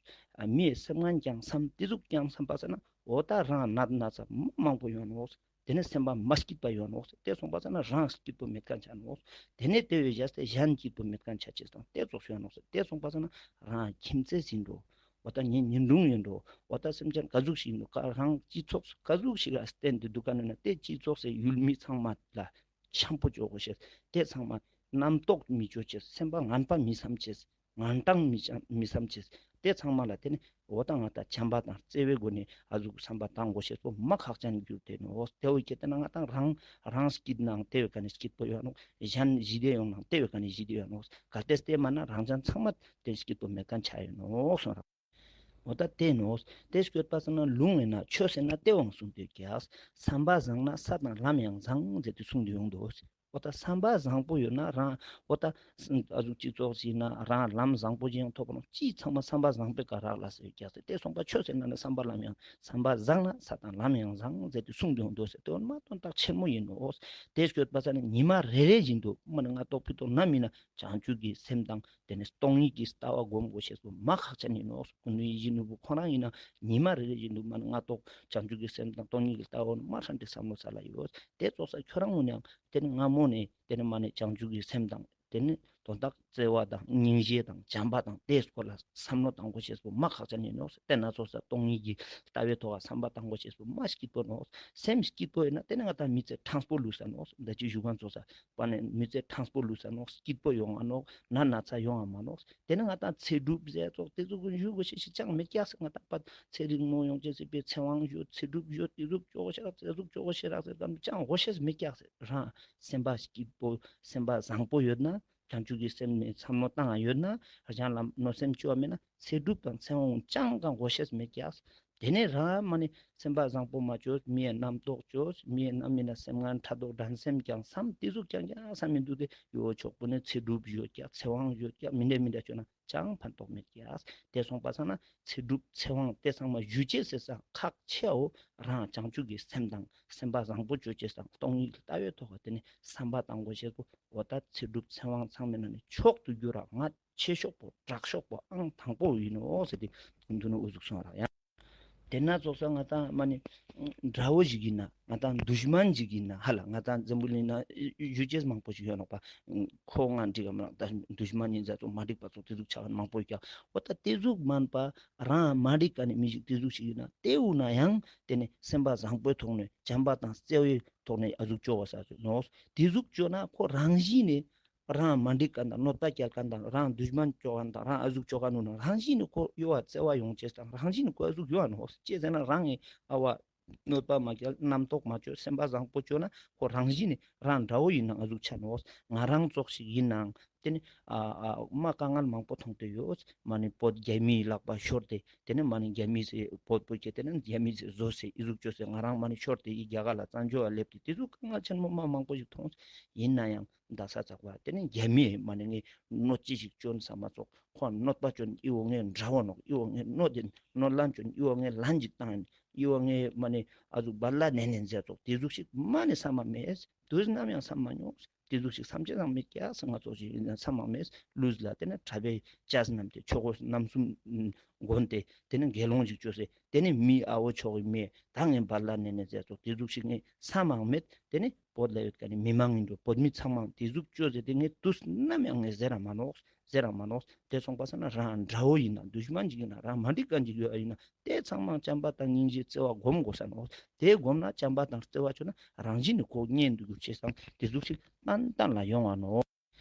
མི་སེམས་ངན་རྐྱང་སམ་ཏེ་ཟུག་རྐྱང་སམ་པ་ས་ན་འོ་ད་རང་ནད་ན་ཚ་མ་མང་པོ་ཡོང་ནོག་དེ་ནས་སེམས་པ་མ་སྐྱིད་པ་ཡོང་ནོག། དེ་སོང་པ་ས་ན་རང་སྐྱིད་པོ་མེད་མཁན་ཆ་ནོག། དེ་ནས་དེ་བས་བཞག་སྟེ་གཞན་སྐྱིད་པོ་མེད་མཁན་ཆ་ཅེས་དང་དེ་ཙོགས་ཡོང་ནོག། དེ་སོང་པ་ས་ན་རང་ཁྱིམ་མཚེས་ཡིན་འགྲོ། འོ་ད་ཉེ་ཉེ་འབྲུང་ཡིན་འགྲོ། འོ་ད་སེམས་ཅན་ག་ཟུག་ཞིག་ཡིན་འགྲོ། ག་རང་སྤྱི་ཚོགས་ག་ཟུག་ཞིག་ལ་བརྟེན་ཏེ་འདུག་ག་ནོ་ན་དེ་སྤྱི་ཚོགས་སི་ཡུལ་མི་ཚང་མ་ལ་འཆམ་པོ་བཅོ་དགོས་ཤེས། དེ་ཚང་མ་རྣམ་རྟོག་མི་བཅོ་ཅེས། སེམས་པ་ངན་པ་མི་བསམ་ཅེས། ངན་གྲངས་མི་བསམ་མི་བསམ་ཅེས། དེ་ཚང་མ་ལ་དེ་ནི་འོ་ད་ང་ད་བྱམས་པ་དང་བརྩེ་བའི་སྒོ་ནས་ཨ་ཟུག་བསམ་པ་བཏང་དགོས་ཤེས་པོ་མ་ཁག་ཅན་གྱུར་ཏེ་ནོག། དེ་བོ་ཁྱེད་དེ་ན་ང་ད་རང་རང་སྐྱིད་ནང་དེ་བས་ཀ་ནས་སྐྱིད་པོ་ཡོད་ནོག། གཞན་ཞི་བདེ་ཡོང་ནང་དེ་བས་ཀ་ནས་ཞི་བདེ་ཡོད་ནོག། གལ་ཏེ་དེ་མ་ན་རང་ཅན་ཚང་མ་དེ་སྐྱིད་པོ་མེད་མཁན་ཆ་ཡོད་ནོག་གསུངས་ར། འོ་ད་དེ་ནོག། དེ་སྐྱོད་པ་ས་ན་ལུང་ཡིན་ན་ཆོས་ཟེར་ན་དེ་བང་གསུངས་ཏེ་ཀྱག། བསམ་པ་བཟང་ན་ས་དང་ལམ་ཡང་བཟང་ཟེར་ཏེ་གསུངས་ཏེ་ཡོང་འདུག། འོ་ད་བསམ་པ་བཟང་པོ་ཡོད་ན་རང་འོ་ད་ཨ་ཟུག་སྤྱི་ཚོགས་ཟིན་ན་རང་ལམ་བཟང་པོ་ཅིག་ཡང་ཐོབ་པ་ནོག། ཅི་ཚང་མ་བསམ་པ་བཟང་པོའི་ཀ་རག་ལ་ཟེར་ཀྱག་ཟེར། དེ་སོང་པ་ཆོས་ཟེར་ན་ནི་བསམ་པ་ལམ་ཡང་བསམ་པ་བཟང་ན་ས་དང་ལམ་ཡང་བཟང་ཟེར་ཏེ་གསུངས་ཏེ་ཡོང་འདུག་ཟེར། དེ་འོ་མ་དོན་དག་ཆེན་མོ་ཡིན་ནོག། དེ་སྐྱོད་པ་ས་ན་ཉི་མ་རེ་རེ་བཞིན་དུ་མ་ནི་ང་ཏོག་ཕི་ཏོག་ནམ་ཡིན་ན་བྱང་ཆུབ་ཀྱི་སེམས་དང་དེ་ནས་སྟོང་ཉིད་ཀྱི་ལྟ་བ་སྒོམ་དགོས་ཤེས་པོ་མ་ཁག་ཅན་ཡིན་ནོག། སྐུ་མདུན་ཡིད་བཞིན་ནོར་བུ་ཁོ་རང་ཡིན་ན་ཉི་མ་རེ་རེ་བཞིན་དུ་མ་ནི་ང་ཏོག་བྱང་ཆུབ་ཀྱི་སེམས་དང་སྟོང་ཉིད་ཀྱི་ལྟ་བ་མ་ཧྲན་ཏེ་བསམ་བློ་ས་ལ་ཡོད། དེ་ཙོགས་ས་ཁྱོད་རང་ངོ་ནས་དེ་ནི་སྔ་མོ་ནས་དེ་ནི་མ་ནི་བྱང་ཆུབ་ཀྱི་སེམས་དང་དེ་ནི་དོན་དག་བརྩེ་བ་དང་སྙིང་རྗེ་དང་བྱམས་པ་དང་དེའི་སྐོར་ལ་བསམ་བློ་བཏང་དགོས་ཤེས་པོ་མ་ཁག་ཅན་ཡིན་ནོག། དེ་ན་ཙོགས་ས་སྟོང་ཉིད་ཀྱི་ལྟ་བའི་ཐོག་ལ་བསམ་པ་བཏང་དགོས་ཤེས་པོ་མ་སྐྱིད་པོ་ནོག། སེམས་སྐྱིད་པོ་ཡིན་ན་དེ་ནི་ང་ད་མི་ཚེ་ཕྲང་པོ་ལུས་ས་ནོག། ད་ཅི་ཞུ་མཁན་ཙོགས་ས་པ་ནི་མི་ཚེ་ཕྲང་པོ་ལུས་ས་ནོག། སྐྱིད་པོ་ཡོང་ང་ནོག། ན་ན་ཚ་ཡོང་ང་མ་ནོག། དེ་ནི་ང་ད་ཚེ་སྒྲུབ་ཟེར་ཙོགས་དེ་ཙོགས་ཀུན་ཞུ་དགོས་ཤེས་ཤིག་ཅང་མེད་ཀྱག་ཟེར། ང་ད་པ་ཚེ་རིང་མོ་ཡོང་ཅེས་ཟེར་བའི་ཚེ་དབང་ཞུ་ཚེ་སྒྲུབ་ཞུ་དེ་ཟུག་ཅོ་དགོས་ཤེས་རག་དེ་ཟུག་ཅོ་དགོས་ཤེས་རག་ཟེར་གམ་ཅང་དགོས་ཤེས་མེད་ཀྱག་ཟེར། རང་སེམས་པ་སྐྱིད་པོ་སེམས་པ་བཟང་པོ་ཡོད་ན་བྱང་ཆུབ་ཀྱི་སེམས་ནས་བསམ་བློ་བཏང་ཡོད་ན་གཞན་ལ་གནོད་སེམས་ཅོ་བ་མེད་ན་ཚེ་སྒྲུབ་དང་ཚེ་དབང་ཅང་གང་དགོས་ཤེས་མེད་ཀྱག། དེ་ནས་རང་མ་ནི་སེམས་པ་བཟང་པོ་མ་ཅོས་མིའི་རྣམ་རྟོག་ཅོས་མིའི་རྣམ་སྨིན་ན་སེམས་ངན་ཕྲག་དོག་འགྲན་སེམས་ཀྱང་བསམ་དེ་ཟུག་ཀྱང་ཀྱང་བསམ་མི་འདུག་སྟེ་ཡོ་ཆོག་པོ་ནི་ཚེ་སྒྲུབ་ཡོད་ཀྱག་ཚེ་དབང་ཡོད་ཀྱག་མི་འདྲ་མི་འདྲ་ཅོ་ན་ཅང་ཕན་ཐོགས་མེད་ཀྱག། དེ་སོང་པ་སང་ན་ཚེ་སྒྲུབ་ཚེ་དབང་དེ་ཚང་མ་ཞུ་ཅེས་ཟེར་ས་ཁག་ཆེའོ། རང་བྱང་ཆུབ་ཀྱི་སེམས་དང་སེམས་པ་བཟང་པོ་ཅོ་ཅེས་དང་སྟོང་ཉིད་ལྟ་བའི་ཐོག་དེ་ནི་བསམ་པ་བཏང་དགོས་ཤེས་པོ་འོ་ད་ཚེ་སྒྲུབ་ཚེ་དབང་ཚང་མའི་ནང་ནས་མཆོག་ཏུ་གྱུར་ར་ང་ཆེ་ཤོས་པོ་དྲག་ཤོས་པོ་ཨང་དང་པོ་ཡིན་ནོ་ཟེར་ཏེ་འདུག་ནོ་འུ་ཟུག་སོང་ར་ཡང་། དེ་ན་ཙོགས་ས་ང་ཏང་མ་ནི་དགྲ་བོ་ཞིག་ཡིན་ན་ང་ཏང་དུཤ་མན་ཞིག་ཡིན་ན་ཧ་ལ་ང་ཏང་འཛམ་བུ་གླིང་ན་ཞུ་ཅེས་མང་པོ་ཞིག་ཡོད་ནོག་པ། ཁོ་ང་འགྲིག་གམ་རང་ད་དུཤ་མན་ཡིན་ཟེར་ཙོགས་མ་འགྲིག་པ་ཙོགས་དེ་ཟུག་ཆགས་མང་པོ་ཡོད་ཀྱག། འོ་ད་དེ་ཟུག་མན་པ་རང་མ་འགྲིག་ག་ནི་མི་ཞིག་དེ་ཟུག་ཞིག་ཡིན་ན་དེ་འུ་ན་ཡང་དེ་ནི་སེམས་པ་བཟང་པོའི་ཐོག་ནས་བྱམས་པ་དང་བརྩེ་བའི་ཐོག་ནས་ཨ་ཟུག་ཅོ་བ་ས་ནོག། དེ་ཟུག་ཅོ་ན་ཁོ་རང་བཞིན་ནས་རང་མ་འགྲིག་མཁན་དང་གནོད་པ་སྐྱེལ་མཁན་དང་རང་དུཤ་མན་ཅོ་མཁན་དང་རང་ཨ་ཟུག་ཅོ་མཁན་ནུ་ན་རང་བཞིན་ནས་ཁོ་གཡོ་བ་བརྩེ་བ་ཡོང་ཅེས་དང་རང་བཞིན་ནས་ཁོ་ཨ་ཟུག་གཡོ་བ་ནོག། ཅི་ཟེར་ན་རང་ངི་ཨ་བ་གནོད་པ་མ་སྐྱེལ་རྣམ་རྟོག་མ་ཅོ་སེམས་པ་བཟང་པོ་ཅོ་ན་ཁོ་རང་བཞིན་ནས་རང་དགྲ་བོ་ཡིན་ནའང་ཨ་ཟུག་ཆ་ནོག། ང་རང་ཙོགས་ཤིག་ཡིན་ནའང་དེ་ནི་ཨ་ཨ་མ་དཀའ་ངལ་མང་པོ་མཐོང་སྟེ་ཡོད། མ་ནི་བོད་རྒྱ་མིའི་ལག་པ་ཤོར་ཏེ་དེ་ནི་མ་ནི་རྒྱ་མི་ཟེར་བོད་པོ་སྐྱེ་དེ་ནི་རྒྱ་མི་ཟེར་བཟོ་ཟེར་ཨི་ཟུག་ཅོ་ཟེར་ང་རང་མ་ནི་ཤོར་ཏེ་ཨི་རྒྱ་གར་ལ་བཙན་བྱོལ་བ་སླེབས་ཏེ་དེ་ཟུག་དཀའ་ངལ་ཆེན་མོ་མ་མང་པོ་ཞིག་མཐོང་། ཡིན་ན་ཡང་ད་ས་ཚག་པ་དེ་ནི་རྒྱ་མིས་མ་ནི་ངའི་གནོད་ཅི་ཞིག་ཅོན་ས་མ་ཚོགས་ཁོ་གནོད་པ་ཅོན་ཨི་བོ་ངའི་དགྲ་བོ་ནོག། ཨི་བོ་ངའི་གནོད་དེ་གནོད་ལན་ཅོན་ཨི་བོ་ངའི་ལན་ཅིག་བཏང་ཡིན། ཨི་བོ་ངའི་མ་ནི་ཨ་ཟུག་བར་ལ་ནན་ནན་མཛད་ཚོགས་དེ་ཟུག་ཞིག་མ་ནི་བསམ་མ་མེད། དུས་ནམ་ཡང་བསམ་མ་མྱོང་། དེ་ཟུག་ཞིག་བསམ་ཅེས་ཡང་མེད་ཀྱག་ཟེར་ང་ཚོ་ཞིག་ཡིན་ན་བསམ་མ་མེད། ལུས་ལ་དེ་ནི་གྲྭ་པའི་ཅས་རྣམས་ཏེ་ཆོས་གོས་རྣམ་གསུམ་གོན་ཏེ་དེ་ནི་དགེ་སློང་ཞིག་ཅོས་ཟེར་དེ་ནི་མི་ཨ་བོ་ཆོག་གི་མེད། ད་ངས་བར་ལ་ནན་ནན་མཛད་ཚོགས་དེ་ཟུག་ཞིག་ངས་བསམ་མ་མེད། དེ་ནི་བོད་ལ་ཡོད་མཁན་ནི་མི་མང་ཡིན་འགྲོ་བོད་མི་ཚང་མ་དེ་ཟུག་ཅོས་ཟེར་ཏེ་ངས་དུས་ནམ་ཡང་ངས་ཟེར་ར་མ་ནོག། ཟེར་ར་མ་ནོག། དེ་སོང་པ་སང་ན་རང་དགྲ་བོ་ཡིན་ན་དུཤ་མན་ཞིག་ཡིན་ན་རང་མ་འགྲིག་མཁན་ཞིག་ཡོད་ཡིན་ན་དེ་ཚང་མ་བྱམས་པ་དང་སྙིང་རྗེ་བརྩེ་བ་སྒོམ་དགོས་ས་ནོག། དེ་སྒོམ་ན་བྱམས་པ་དང་བརྩེ་བ་ཅོ་ན་རང་བཞིན་ནི་ཁོ་གཉེན་དུ་གྱུར་ཅེས་སང་དེ་ཟུག་ཞིག་ཏན་ཏན་ལ་ཡོང་བ་ནོག།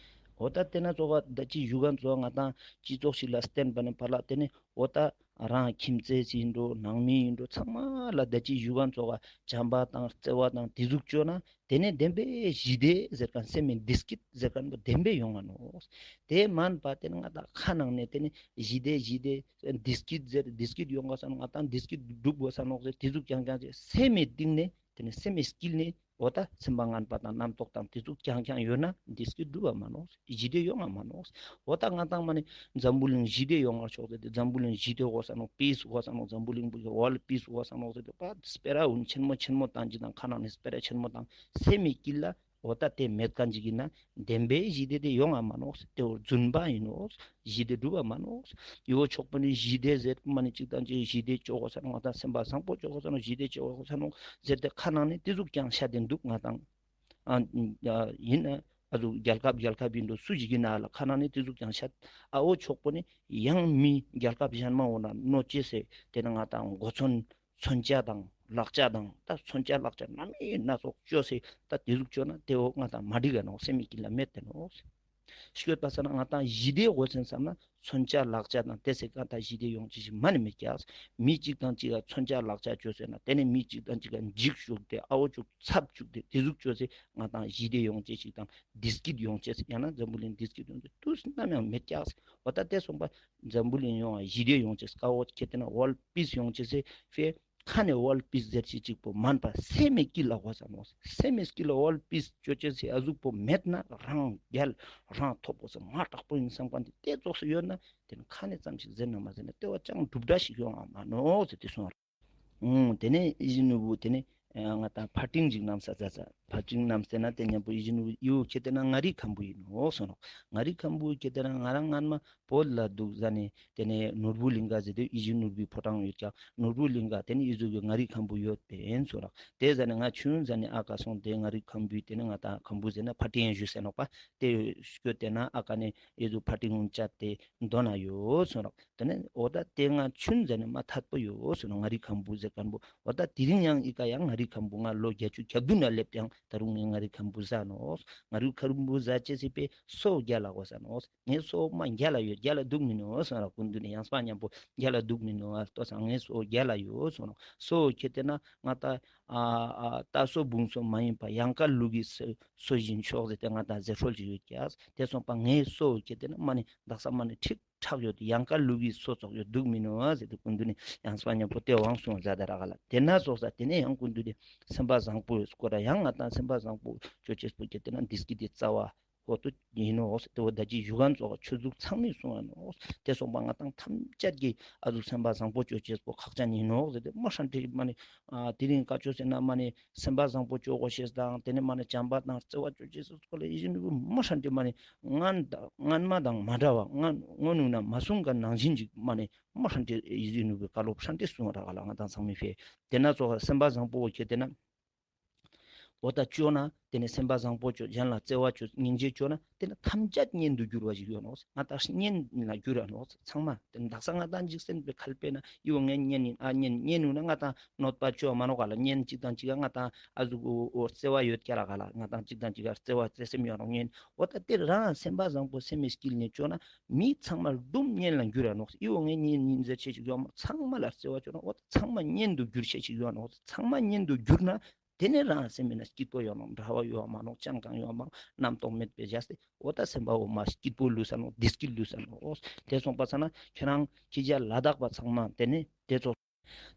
འོ་ད་དེ་ན་ཙོགས་ད་ཅི་ཞུ་མཁན་ཙོགས་ང་ཏང་སྤྱི་ཚོགས་ཤིག་ལ་བརྟེན་པ་ནི་ཕར་ལ་དེ་ནི་འོ་ད་རང་ཁྱིམ་མཚེས་ཡིན་འགྲོ་ནང་མི་ཡིན་འགྲོ་ཚང་མ་ལ་ད་ཅི་ཞུ་མཁན་ཙོགས་བྱམས་པ་དང་བརྩེ་བ་དང་དེ་ཟུག་ཅོ་ན་དེ་ནས་བདེན་པའི་ཞི་བདེ་ཟེར་མཁན་སེམས་མི་བདེ་སྐྱིད་ཟེར་མཁན་པོ་བདེན་པའི་ཡོང་ང་ནོག། དེ་མན་པ་དེ་ནི་ང་ཏང་ཁ་ནང་ནས་དེ་ནི་ཞི་བདེ་ཞི་བདེ་བདེ་སྐྱིད་ཟེར་བདེ་སྐྱིད་ཡོང་ང་ས་ནོག་ང་ཏང་བདེ་སྐྱིད་སྒྲུབ་དགོས་ས་ནོག་ཟེར་དེ་ཟུག་ཀྱང་ཀྱང་ཟེར་སེམས་མི་གཏིང་ནས་དེ་ནི་སེམས་མི་དཀྱིལ་ནས་འོ་ད་སེམས་པ་ངན་པ་དང་རྣམ་རྟོག་དང་དེ་ཟུག་ཀྱང་ཀྱང་ཡོད་ན་བདེ་སྐྱིད་སྒྲུབ་པ་མ་ནོག། ཞི་བདེ་ཡོང་ང་མ་ནོག། འོ་ད་ང་ཏང་མ་ནི་འཛམ་བུ་གླིང་ཞི་བདེ་ཡོང་ང་ཆོག་ཟེར་ཏེ་འཛམ་བུ་གླིང་ཞི་བདེ་དགོས་ས་ནོག་པིས་དགོས་ས་ནོག་འཛམ་བུ་གླིང་བོ་ཝལ་པིས་དགོས་ས་ནོག་ཟེར་ཏེ་པ་སྤེ་ར་འུན་ཆེན་མོ་ཆེན་མོ་བཏང་ཅིག་དང་ཁ་ནང་ནས་སྤེ་ར་ཆེན་མོ་བཏང་སེམས་མི་དཀྱིལ་ལ་ འོ་ད་དེ་མེད་ཁན་ཅིག་ཨིན་ན་བདེན་པའི་ཞི་བདེ་དེ་ཡོང་ང་མ་ནོག། དེ་བོ་རྫུན་པ་ཨིན་ནོག། ཞི་བདེ་གྲུབ་པ་མ་ནོག། ཡོ་ཆོག་པོ་ནི་ཞི་བདེ་ཟེར་མ་ནི་ཅིག་དང་ཅིག་ཞི་བདེ་ཅོ་གོས་ས་ནོག། ང་དང་སེམས་པ་བཟང་པོ་ཅོ་གོས་ས་ནོག། ཞི་བདེ་ཅོ་གོས་ས་ནོག་ཟེར་ཏེ་ཁ་ནང་ནེ་དེ་ཟུག་ཀྱང་ཤད་དེ་འདུག་ང་དང་། ཨ་ཨིན་ན་ཨ་ཟུག་རྒྱལ་ཁབ་རྒྱལ་ཁབ་ཨིན་འགྲོ་སུ་ཞིག་ཨིན་ན་ལ་ཁ་ནང་ནེ་དེ་ཟུག་ཀྱང་ཤད། ཨ་འོ་ཆོག་པོ་ནི་ཡང་མི་རྒྱལ་ཁབ་གཞན་མ་འོ་ན་གནོད་ཅེས་སེ་དེ་ནི་ང་དང་གོ་མཚོན་མཚོན་ཆ་དང་ལག་ཆ་དང་ད་མཚོན་ཆ་ལག་ཆ་སྣ་མིན་སྣ་ཚོགས་ཅོས་སེ་ད་དེ་ཟུག་ཅོ་ན་དེ་འོ་ང་དང་མ་འགྲིག་ག་ནོག། སེམས་མི་སྐྱིད་ལ་མེད་དེ་ནོག། སྐྱོད་པ་ས་ན་ང་དང་ཞི་བདེ་དགོས་སེམས་བསམ་ན་མཚོན་ཆ་ལག་ཆ་དང་དེ་སེ་ཀ་ད་ཞི་བདེ་ཡོང་ཅེས་ཞིག་མ་ནི་མེད་ཀྱག། མི་གཅིག་དང་གཅིག་ག་མཚོན་ཆ་ལག་ཆ་ཅོས་སེ་ན་དེ་ནི་མི་གཅིག་དང་གཅིག་ག་འཇིགས་ཞུགས་ཏེ་ཨ་འོ་ཅུག་ཚབ་ཅུག་ཏེ་དེ་ཟུག་ཅོས་སེ་ང་དང་ཞི་བདེ་ཡོང་ཅེས་ཞིག་དང་བདེ་སྐྱིད་ཡོང་ཅེས་ཡང་ན་འཛམ་བུ་གླིང་བདེ་སྐྱིད་ཡོང་ཅེས་དུས་ནམ་ཡང་མེད་ཀྱག། འོ་ད་དེ་སོང་པ་འཛམ་བུ་གླིང་ཡོང་བ་ཞི་བདེ་ཡོང་ཅེས་ཀ་འོ་ཁྱེད་དེ་ན་ཝལ་པིས་ཡོང་ཅེས་སེ་ཕེ་ཁ་ནེ་ཝལ་པིས་ཟེར་ཅེས་ཅིག་པོ་མན་པ་སེམས་མི་སྐྱིད་ལ་གོ་ས་ནོག། སེམས་མི་སྐྱིད་ལ་ཝལ་པིས་ཅོ་ཅེས་སེ་ཨ་ཟུག་པོ་མེད་ན་རང་རྒྱལ་རང་ཐོབ་གོས་ས་མ་དྲག་པོ་ཨིན་བསམ་ཁན་དེ་དེ་ཙོགས་སུ་ཡོད་ན་དེ་ནི་ཁ་ནེ་ཙམ་ཞིག་ཟེར་ན་མ་ཟེར་ན་དེ་བ་ཅང་གྲུབ་འདྲ་ཞིག་ཡོང་ང་མ་ནོག་ཟེར་ཏེ་གསུངས། ཨུང་དེ་ནེ་ཨི་ཇི་ནུ་བུ་དེ་ནེ་ང་དང་ཕ་ཏིང་ཞིག་ནམ་ས་ཛ་ཛ་ཕ་ཏིང་ནམ་སེ་ན་དེ་ཉམ་པོ་ཨི་ཇི་ནུ་བུ་ཡུ་ཁྱེད་དེ་ན་ང་རི་ཁམ་བུ་ཨིན་ནོག་གསུངས་ནོག། ང་རི་ཁམ་བུ་ཁྱེད་དེ་ན་ང་རང་སྔན་མ་བོད་ལ་འདུག་ཟ་ནེ་དེ་ནེ་ནོར་བུ་གླིང་ག་ཟེར་ཏེ་ཨི་ཇི་ནུ་བུའི་ཕོ་བྲང་ཡོད་ཀྱག། ནོར་བུ་གླིང་ག་དེ་ནེ་ཨི་ཟུག་གི་ང་རི་ཁམ་བུ་ཡོད་པིན་གསུངས་ནོག། དེ་ཟ་ནེ་ང་ཆུན་ཟ་ནེ་ཨ་ཀ་སོང་དེ་ང་རི་ཁམ་བུའི་དེ་ནེ་ང་དང་ཁམ་བུ་ཟེར་ན་ཕ་ཏིང་ཞུ་སེ་ནོག་པ། དེ་སྐྱོད་དེ་ན་ཨ་ཀ་ནེ་ཨི་ཟུག་ཕ་ཏིང་ངུན་ཅད་དེ་དོན་ན་ཡོད་གསུངས་ནོག། དེ་ནེ་འོ་ད་དེ་ང་ཆུན་ཟ་ནེ་མ་ཐད་པོ་ཡོད་གསུངས་ནོག། ང་རི་ཁམ་བུ་ཟེར་ཁན་བོ་འོ་ད་དེ་རིང་ཡང་ཨི་ཀ་ཡང་ང་རི་ཁམ་བུ་ང་ལོ་བརྒྱད་ཅུ་གྱ་བདུན་ན་སླེབས་ཏེ་ཡང་ད་རུང་ངས་ང་རི་ཁམ་བུ་ཟ་ནོག། ང་རི་ཁམ་བུ་ཟ་ཅེས་སི་ཕེ་སོ་རྒྱལ་ལ་གོས་ས་ནོག། ངའི་སོ་མ་རྒྱལ་ལ་ཡོད་རྒྱལ་ལ་འདུག་མིན་ནོག་གསུངས་ར། སྐུ་མདུན་ནི་ཡང་སྤ་ཉམ་པོ་རྒྱལ་ལ་འདུག་མིན་ནོག་ལྟོས་ས་ངའི་སོ་རྒྱལ་ལ་ཡོད་གསུངས་ནོག། སོ་ཁྱེད་དེ་ན་ང་ད་ཨ་ཨ་ད་སོ་བུང་སོ་མ་ཡིན་པ་ཡང་ཀ་ལུག་གི་སོ་སོ་བཞིན་ཤོག་ཟེར་ཏེ་ང་དང་ཟེར་སྲོལ་ཅིག་ཡོད་ཀྱག། དེ་སོང་པ་ངའི་སོ་ཁྱེད་དེ་ན་མ་ནི་དག་ས་མ་ནི་ཁྲིག་ཁྲག་ཡོད་དེ་ཡང་ཀ་ལུག་གི་སོ་ཙོགས་ཡོད་འདུག་མིན་ནོག་ཟེར་ཏེ་སྐུ་མདུན་ནི་ཡང་སྤ་ཉམ་པོ་དེ་དབང་གསུངས་ཟ་ད་ར་ག་ལ། དེ་ན་ཙོགས་ས་དེ་ནེ་ཡང་སྐུ་མདུན་ནི་སེམས་པ་བཟང་པོ་ཡོད་སྐོར་ར་ཡང་ང་དང་སེམས་པ་བཟང་པོ་ཅོ་ཅེས་པོ་ཁྱེད་དེ་ན་བདེ་སྐྱིད་དེ་རྩ་བ་ཧོ་ཏུ་ཡིན་ནོག་ཟེར་ཏེ་འོ་ད་ཅི་ཞུ་ཁན་ཙོགས་ཆོས་ལུགས་ཚང་མས་གསུངས་ཡ་ནོག། དེ་སོང་པ་ང་དང་ཐམས་ཅད་ཀྱི་ཨ་ཟུག་སེམས་པ་བཟང་པོ་ཅོ་ཅེས་པོ་ཁག་ཅན་ཡིན་ནོག་ཟེར་ཏེ་མ་ཧྲན་ཏེ་མ་ནི་ཨ་དེ་རིང་བཀའ་ཆོས་ཟེར་ན་མ་ནི་སེམས་པ་བཟང་པོ་ཅོ་གོས་ཤེས་དང་དེ་ནེ་མ་ནི་བྱམས་པ་དང་བརྩེ་བ་ཅོ་ཅེས་སོ་སྐོར་ལ་ཡིད་བཞིན་ནོར་བུ་མ་ཧྲན་ཏེ་མ་ནི་སྔན་སྔན་མ་དང་མ་འདྲ་བ་སྔན་སྔོན་ནུ་ན་མ་གསུངས་ཀ་ནང་བཞིན་ཅིག་མ་ནི་མ་ཧྲན་ཏེ་ཡིད་བཞིན་ནོར་བུའི་བཀའ་སློབ་ཧྲན་ཏེ་གསུངས་ར་ག་ལ། ང་དང་ཚང་མའི་ཕེ་དེ་ན་ཙོགས་སེམས་པ་བཟང་པོ་ཁྱེད་དེ་ན། འོ་ད་ཅོ་ན་དེ་ནེ་སེམས་པ་བཟང་པོ་ཅོ་གཞན་ལ་བརྩེ་བ་ཅོ་སྙིང་རྗེ་ཅོ་ན་དེ་ནེ་ཐམས་ཅད་གཉེན་དུ་འགྱུར་བ་ཞིག་ཡོད་ནོག། ང་དང་གཉེན་ལ་འགྱུར་ར་ནོག་ཚང་མ། དེ་ནེ་དག་ས་ང་དང་འཇིག་རྟེན་པའི་ཁ་ལ་དཔེར་ན་ཡི་བོ་ངའི་གཉེན་ཡིན་ཨ་གཉེན་གཉེན་ཡིན་ན་ང་དང་གནོད་པ་ཅོ་མ་ནོག་ག་ལ། གཉེན་གཅིག་དང་གཅིག་ག་ང་དང་ཨ་ཟུག་འོ་བརྩེ་བ་ཡོད་ཀྱག་ར་ག་ལ། ང་དང་གཅིག་དང་གཅིག་ག་བརྩེ་བ་བརྩེ་སེམས་ཡོད་ནོག་གཉེན། འོ་ད་དེ་རང་སེམས་པ་བཟང་པོ་སེམས་མི་སྐྱིད་ནེ་ཅོ་ན་མི་ཚང་མ་རྡུམ་གཉེན་ལ་འགྱུར་ར་ནོག། ཡི་བོ་ངའི་གཉེན་ཡིན་ཟེར་ཆེ་ཞིག་ཡོད་མ་ཚང་མ་ལ་བརྩེ་བ་ཅོ་ན་འོ་ད་ཚང་མ་གཉེན་དུ་འགྱུར་ཆེ་ཞིག་ཡོད་ནོག། ཚང་མ་གཉེན་དུ་འགྱུར་ན། དེ་ནེ་རང་སེམས་མི་ན་སྐྱིད་པོ་ཡོང་ནོག། འདྲ་བ་ཡོང་མ་ནོག། ཅང་གང་ཡོང་མ་ནོག། རྣམ་རྟོག་མེད་པའི་བཞག་སྟེ་འོ་ད་སེམས་པ་འོ་མ་སྐྱིད་པོ་ལུས་ས་ནོག། བདེ་སྐྱིད་ལུས་ས་ནོག། དེ་སོང་པ་ས་ན་ཁྱེད་རང་ཁྱེད་ཅག་ལ་དྭགས་པ་ཚང་མ་དེ་ནེ་དེ་ཙོགས་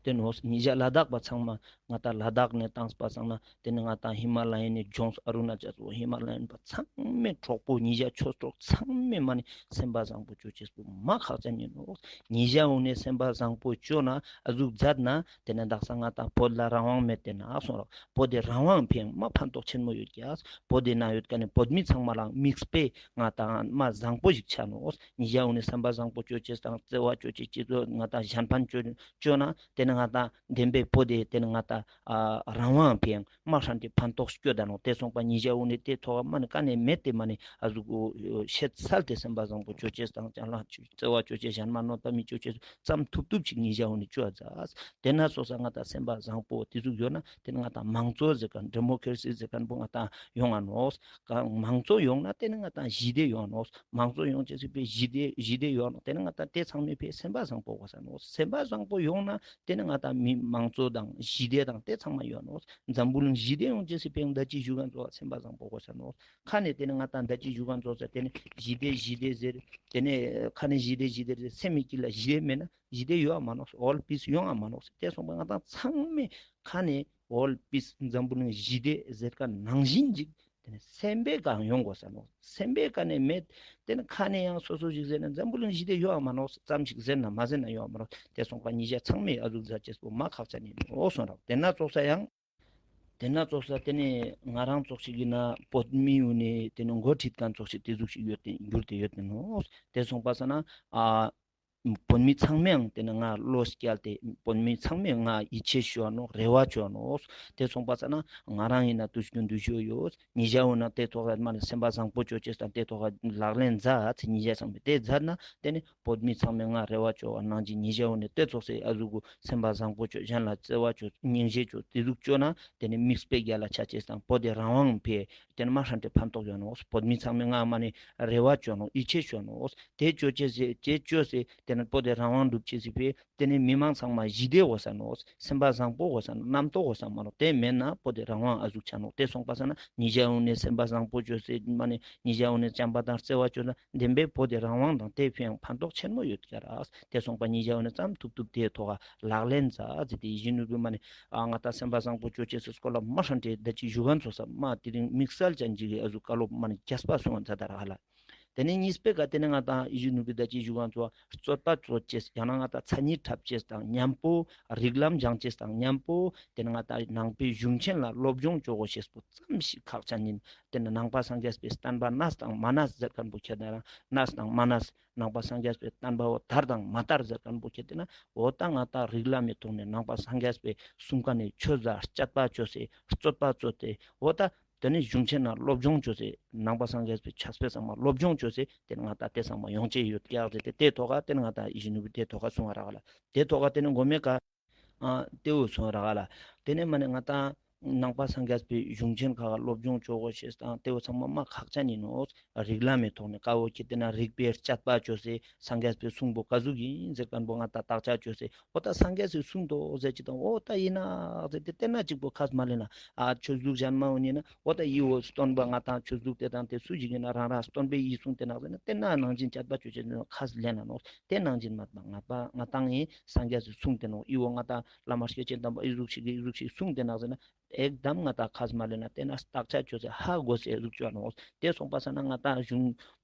དེ་ནོག། ཉེ་ཞ་ལ་དྭགས་པ་ཚང་མ་ང་ད་ལ་དྭགས་ནེ་བཏང་པ་སང་ན་དེ་ནེ་ང་ད་ཧི་མ་ལ་ཡ་ནེ་ཇོངས་ཨ་རུ་ན་ཅལ་སོགས་ཧི་མ་ལ་ཡན་པ་ཚང་མའི་གྲོགས་པོ་ཉེ་ཞ་ཆོས་གྲོགས་ཚང་མའི་མ་ནེ་སེམས་པ་བཟང་པོ་ཅོ་ཅེས་པོ་མ་ཁག་ཅན་ཡིན་ནོག། ཉེ་ཞ་འོ་ནེ་སེམས་པ་བཟང་པོ་ཅོ་ན་ཨ་ཟུག་མཛད་ན་དེ་ནེ་དག་ས་ང་ད་བོད་ལ་རང་དབང་མེད་དེ་ན་ཨ་སོང་རོག། བོད་དེ་རང་དབང་ཕིའ་མ་ཕན་ཐོགས་ཆེན་མོ་ཡོད་ཀྱག། བོད་དེ་ན་ཡོད་ཀ་ནེ་བོད་མི་ཚང་མ་ལ་མིག་དཔེ་ང་ད་མ་བཟང་པོ་ཞིག་ཆ་ནོག། ཉེ་ཞ་འོ་ནེ་སེམས་པ་བཟང་པོ་ཅོ་ཅེས་དང་བརྩེ་བ་ཅོ་ཅེས་ཅི་ཙོགས་ང་ད་གཞན་ཕན་ཅོ་ཅོ་ན་དེ་ནེ་ང་ད་བདེན་པའི་བོད་དེ་དེ་ནེ་ང་ད་ཨ་རང་དབང་ཕིའ་མ་ཧྲན་ཏེ་ཕན་ཐོགས་སྐྱོད་ད་ནོག། དེ་སོང་པ་ཉེ་ཞ་འོ་ནེ་དེ་ཐོག་མ་ནེ་ཀ་ནེ་མེད་དེ་མ་ནེ་ཨ་ཟུག་ཤེད་སལ་ཏེ་སེམས་པ་བཟང་པོ་ཅོ་ཅེས་དང་ཅང་ལ་བརྩེ་བ་ཅོ་ཅེས་གཞན་མ་གནོད་པ་མི་ཅོ་ཅེས་ཙམ་ཐུབ་ཐུབ་ཅིག་ཉེ་ཞ་འོ་ནེ་ཅོ་ཨ་ཛ། དེ་ན་སོ་ས་ང་ད་སེམས་པ་བཟང་པོ་དེ་ཟུག་ཡོད་ན་དེ་ནེ་ང་ད་མང་གཙོ་ཟེར་ཁན་ཌེ་མོ་ཀེ་ར་སི་ཟེར་ཁན་པོ་ང་ད་ཡོང་ང་ནོག། མང་གཙོ་ཡོང་ན་དེ་ནེ་ང་ད་ཞི་བདེ་ཡོང་ནོག། མང་གཙོ་ཡོང་ཅེས་སི་ཕིའ་ཞི་བདེ་ཞི་བདེ་ཡོང་ནོག། དེ་ནེ་ང་ད་དེ་ཚང་མའི་ཕིའ་སེམས་པ་བཟང་པོ་དགོས་ས་ནོག། སེམས་པ་བཟང་པོ་ཡོང་ན་དེ་ནེ་ང་ད་མི་མང་གཙོ་དང་ཞི་བདེ་དང་དེ་ཚང་མ་ཡོང་ནོག། འཛམ་བུ་གླིང་ཞི་བདེ་ཡོང་ཅེས་སི་ཕིའ་ད་ཅི་ཞུ་ཁན་ཙོགས་སེམས་པ་བཟང་པོ་དགོས་ས་ནོག། ཁ་ནེ་དེ་ནེ་ང་ད་ད་ཅི་ཞུ་ཁན་ཙོགས་སེ་དེ་ནེ་ཞི་བདེ་ཞི་བདེ་ཟེར། དེ་ནེ་ཁ་ནེ་ཞི་བདེ་ཞི་བདེ་ཟེར་སེམས་མི་སྐྱིད་ལ་ཞི་བདེ་མེད་ན་ཞི་བདེ་ཡོང་ང་མ་ནོག། ཝརལྡ་པིས་ཡོང་ང་མ་ནོག། དེ་སོང་པ་ང་ད་ཚང་མའི་ཁ་ནེ་ཝརལྡ་པིས་འཛམ་བུ་གླིང་ཞི་བདེ་ཟེར་ཁན་ནང་བཞིན་ཅིག་དེ་ནེ་སེམས་པའི་ཀ་ཡོང་དགོས་ས་ནོག། སེམས་པའི་ཀ་ནེ་མེད། དེ་ནེ་ཁ་ནེ་ཡང་སོ་སོ་ཞིག་ཟེར་ན་འཛམ་བུ་གླིང་ཞི་བདེ་ཡོང་ང་མ་ནོག་ཙམ་ཞིག་ཟེར་ན་མ་ཟེར་ན་ཡོང་ང་མ་ནོག། དེ་སོང་པ་ཉེ་ཞ་ཚང་མའི་ཨ་ཟུག་མཛད་ཅེས་པོ་མ་ཁག་ཅན་ཡིན་ནོག་སོང་རོག། དེ་ན་ཙོགས་ས་ཡང་ དེ་ན་ཙོགས་ས་དེ་ནི་ང་རང་ཙོགས་ཤིག་ཡིན་ན་བོད་མི་ཡུལ་ནས་དེ་ནི་འགོ་ཁྲིད་མཁན་ཙོགས་ཤིག་དེ་ཟུག་ཞིག་ཡོད་དེ་གྱུར་ཏེ་ཡོད་དེ་ནོག། དེ་སོང་པ་ས་ན་ཨ་བོད་མི་ཚང་མའང་དེ་ནི་ང་བློ་སྐྱེལ་ཏེ་བོད་མི་ཚང་མས་ང་ཡིད་ཆེས་ཞུ་བ་ནོག། རེ་བ་ཅོ་བ་ནོག། དེ་སོང་པ་ས་ན་ང་རང་ཡིན་ན་དུས་རྒྱུན་འདུ་ཤེས་ཡོད། ཉེ་ཞའོ་ན་དེ་ཐོག་ལ་མ་ནི་སེམས་པ་བཟང་པོ་ཅོ་ཅེས་དང་དེ་ཐོག་ལ་ལག་ལེན་མཛད་ཚེ་ཉེ་ཞ་ཚང་མས་དེ་མཛད་ན་དེ་ནི་བོད་མི་ཚང་མས་ང་རེ་བ་ཅོ་བ་ནང་བཞིན་ཉེ་ཞའོ་ནས་དེ་ཙོགས་སེ་ཨ་ཟུག་གུ་སེམས་པ་བཟང་པོ་ཅོ་གཞན་ལ་བརྩེ་བ་ཅོ་སྙིང་རྗེ་ཅོ་དེ་ཟུག་ཅོ་ན་དེ་ནི་མིག་དཔེ་རྒྱལ་ལ་ཆ་ཅེས་དང་བོད་དེ་རང་དབང་ཕེ་དེ་ནི་མ་ཧྲན་ཏེ་ཕན་ཐོགས་ཡོད་ནོག། བོད་མི་ཚང་མས་ང་མ་ནི་རེ་བ་ཅོ་ནོག། ཡིད་ཆེས་ཅོ་ནོག། དེ་ཅོ་ཅེས་སེ་དེ་ཅོ་སེ་དེ་ནི་བོད་དེ་རང་དབང་སྒྲུབ་ཅེས་སེ་ཕེ་དེ་ནི་མི་མང་ཚང་མ་ཞི་བདེ་འོ་ས་ནོག། སེམས་པ་བཟང་པོ་འོ་ས་ནོག། རྣམ་རྟོག་འོ་ས་མ་ནོག། དེ་མེད་ན་བོད་དེ་རང་དབང་ཨ་ཟུག་ཆ་ནོག། དེ་སོང་པ་ས་ན་ཉེ་ཞའོ་ནས་སེམས་པ་བཟང་པོ་ཅོ་སེ་མ་ནི་ཉེ་ཞའོ་ནས་བྱམས་པ་དང་བརྩེ་བ་ཅོ་ན་བདེན་པའི་བོད་དེ་རང་དབང་དང་དེ་ཕན་ཡང་ཕན་ཐོགས་ཆེན་མོ་ཡོད་ཀྱག་ར། དེ་སོང་པ་ཉེ་ཞའོ་ནས་ཙམ་ཐུབ་ཐུབ་དེའི་ཐོག་ལག་ལེན་མཛད་ཟེར་ཏེ་ཡིད་བཞིན་ནོར་བུ་མ་ནི་ཨ་ང་ད་སེམས་པ་བཟང་པོ་ཅོ་ཅེས་སི་སྐོར་ལ་མ་ཧྲན་ཏེ་ད་ཅི་ཞུ་མཁན་ཚོ་ས་མ་དེ་རིང་དམིགས་བསལ་ཅན་ཅིག་གི་ཨ་ཟུག་བཀའ་སློབ་མ་ནི་རྒྱས་པ་གསུང་བ་མཛད་ད་ར་ཧ་ལ། དེ་ནས་གཉིས་པའི་ཀ་དེ་ནས་ང་ཏང་ཡིད་བཞིན་ནོར་བུའི་ད་ཅི་ཞུ་གང་ཚོ་རྩོད་པ་རྩོད་ཅེས་ཡང་ན་ང་ཏང་མཚན་ཉིད་འཁྲབ་ཅེས་དང་མཉམ་པོ་རིགས་ལམ་སྦྱང་ཅེས་དང་མཉམ་པོ་དེ་ནས་ང་ཏང་ནང་པའི་གཞུང་ཆེན་ལ་སློབ་སྦྱོང་ཅོ་དགོས་ཤེས་པོ་ཙམ་ཞིག་ཁག་ཅན་ཡིན། དེ་ནས་ནང་པ་སངས་རྒྱས་པའི་བསྟན་པ་གནས་དང་མ་གནས་ཟེར་མཁན་པོ་ཁྱེར་ན་རང་གནས་དང་མ་གནས་ནང་པ་སངས་རྒྱས་པའི་བསྟན་པ་བོ་དར་དང་མ་དར་ཟེར་མཁན་པོ་ཁྱེར་ཏེ་ན་འོ་ད་ང་ཏང་རིགས་ལམ་མི་ཐོག་ནས་ནང་པ་སངས་རྒྱས་པའི་གསུང་མཁན་ནི་ཆོས་ལ་དཔྱད་པ་ཅོས་སེ་རྩོད་པ་རྩོད་དེ་འོ་ད་དེ་ནས་གཞུང་ཆེན་ན་སློབ་སྦྱོང་ཅོས་སེ་ནང་པ་སངས་རྒྱས་པའི་ཕྱག་དཔེ་ཚང་མ་སློབ་སྦྱོང་ཅོས་སེ་དེ་ནས་ང་ཏང་དེ་ཚང་མ་ཡོང་ཅེས་ཡོད་ཀྱག་ཟེར་ཏེ་དེ་ཐོག་ག་དེ་ནས་ང་ཏང་ཡིད་བཞིན་ནོར་བུ་དེ་ཐོག་ག་གསུང་བ་རག་ལ། དེ་ཐོག་ག་དེ་ནས་མགོ་མེད་ཀ་ཨ་དེ་བོ་གསུང་བ་རག་ལ། དེ་ནས་མ་ནས་ང་ཏང་ནང་པ་སངས་རྒྱས་པའི་གཞུང་ཆེན་ཁག་ག་སློབ་སྦྱོང་ཅོ་དགོས་ཤེས་དང་དེ་བོ་ཚང་མ་མ་ཁག་ཅན་ཡིན་ནོག། རིགས་ལམ་མི་ཐོག་ནས་ཀ་བོ་ཁྱེར་ཏེ་ན་རིགས་པའི་དཔྱད་པ་ཅོས་སེ་སངས་རྒྱས་པའི་གསུང་པོ་ཀ་ཟུག་ཡིན་ཟེར་མཁན་པོ་ང་ཏང་བརྟག་དཔྱད་ཅོས་སེ་འོ་ད་སངས་རྒྱས་སི་གསུང་དོ་ཟེར་ཅིག་དང་འོ་ད་ཡིན་ན་ཟེར་ཏེ་དེ་ན་ཅིག་པོ་ཁས་མ་ལེན་ན་ཨ་ཆོས་ལུགས་གཞན་མ་འོ་ནི་ན་འོ་ད་ཡི་བོ་སྟོན་པ་ང་ཏང་ཆོས་ལུགས་དེ་དང་དེ་སུ་ཞིག་ཡིན་ན་རང་རང་སྟོན་པའི་ཡི་གསུང་དེ་ནག་ཟེར་ན་དེ་ན་ནང་བཞིན་དཔྱད་པ་ཅོས་ཅེས་ནི་ཁས་ལེན་ན་ནོག། དེ་ནང་བཞིན་མ་ང་པ་ང་ཏང་ཡིན་སངས་རྒྱས་སི་གསུང་དེ་ནོག། ཡི་བོ་ང་ཏང་བླ་མ་སྐྱེས་ཆེན་དམ་པ་ཨི་ཟུག་ཞིག་གི་ཨི་ཟུག་ཞིག་གསུང་དེ་ནག་ཟེར་ན། ཨེག་དམ་ང་ཏང་ཁས་མ་ལེན་ན་དེ་ན་བརྟག་དཔྱད་ཅོས་སེ་ཧ་གོ་སེ་ཟུག་ཅོ་ནོག། དེ་སོང་པ་ས་ན་ང་ཏང་གཞུང་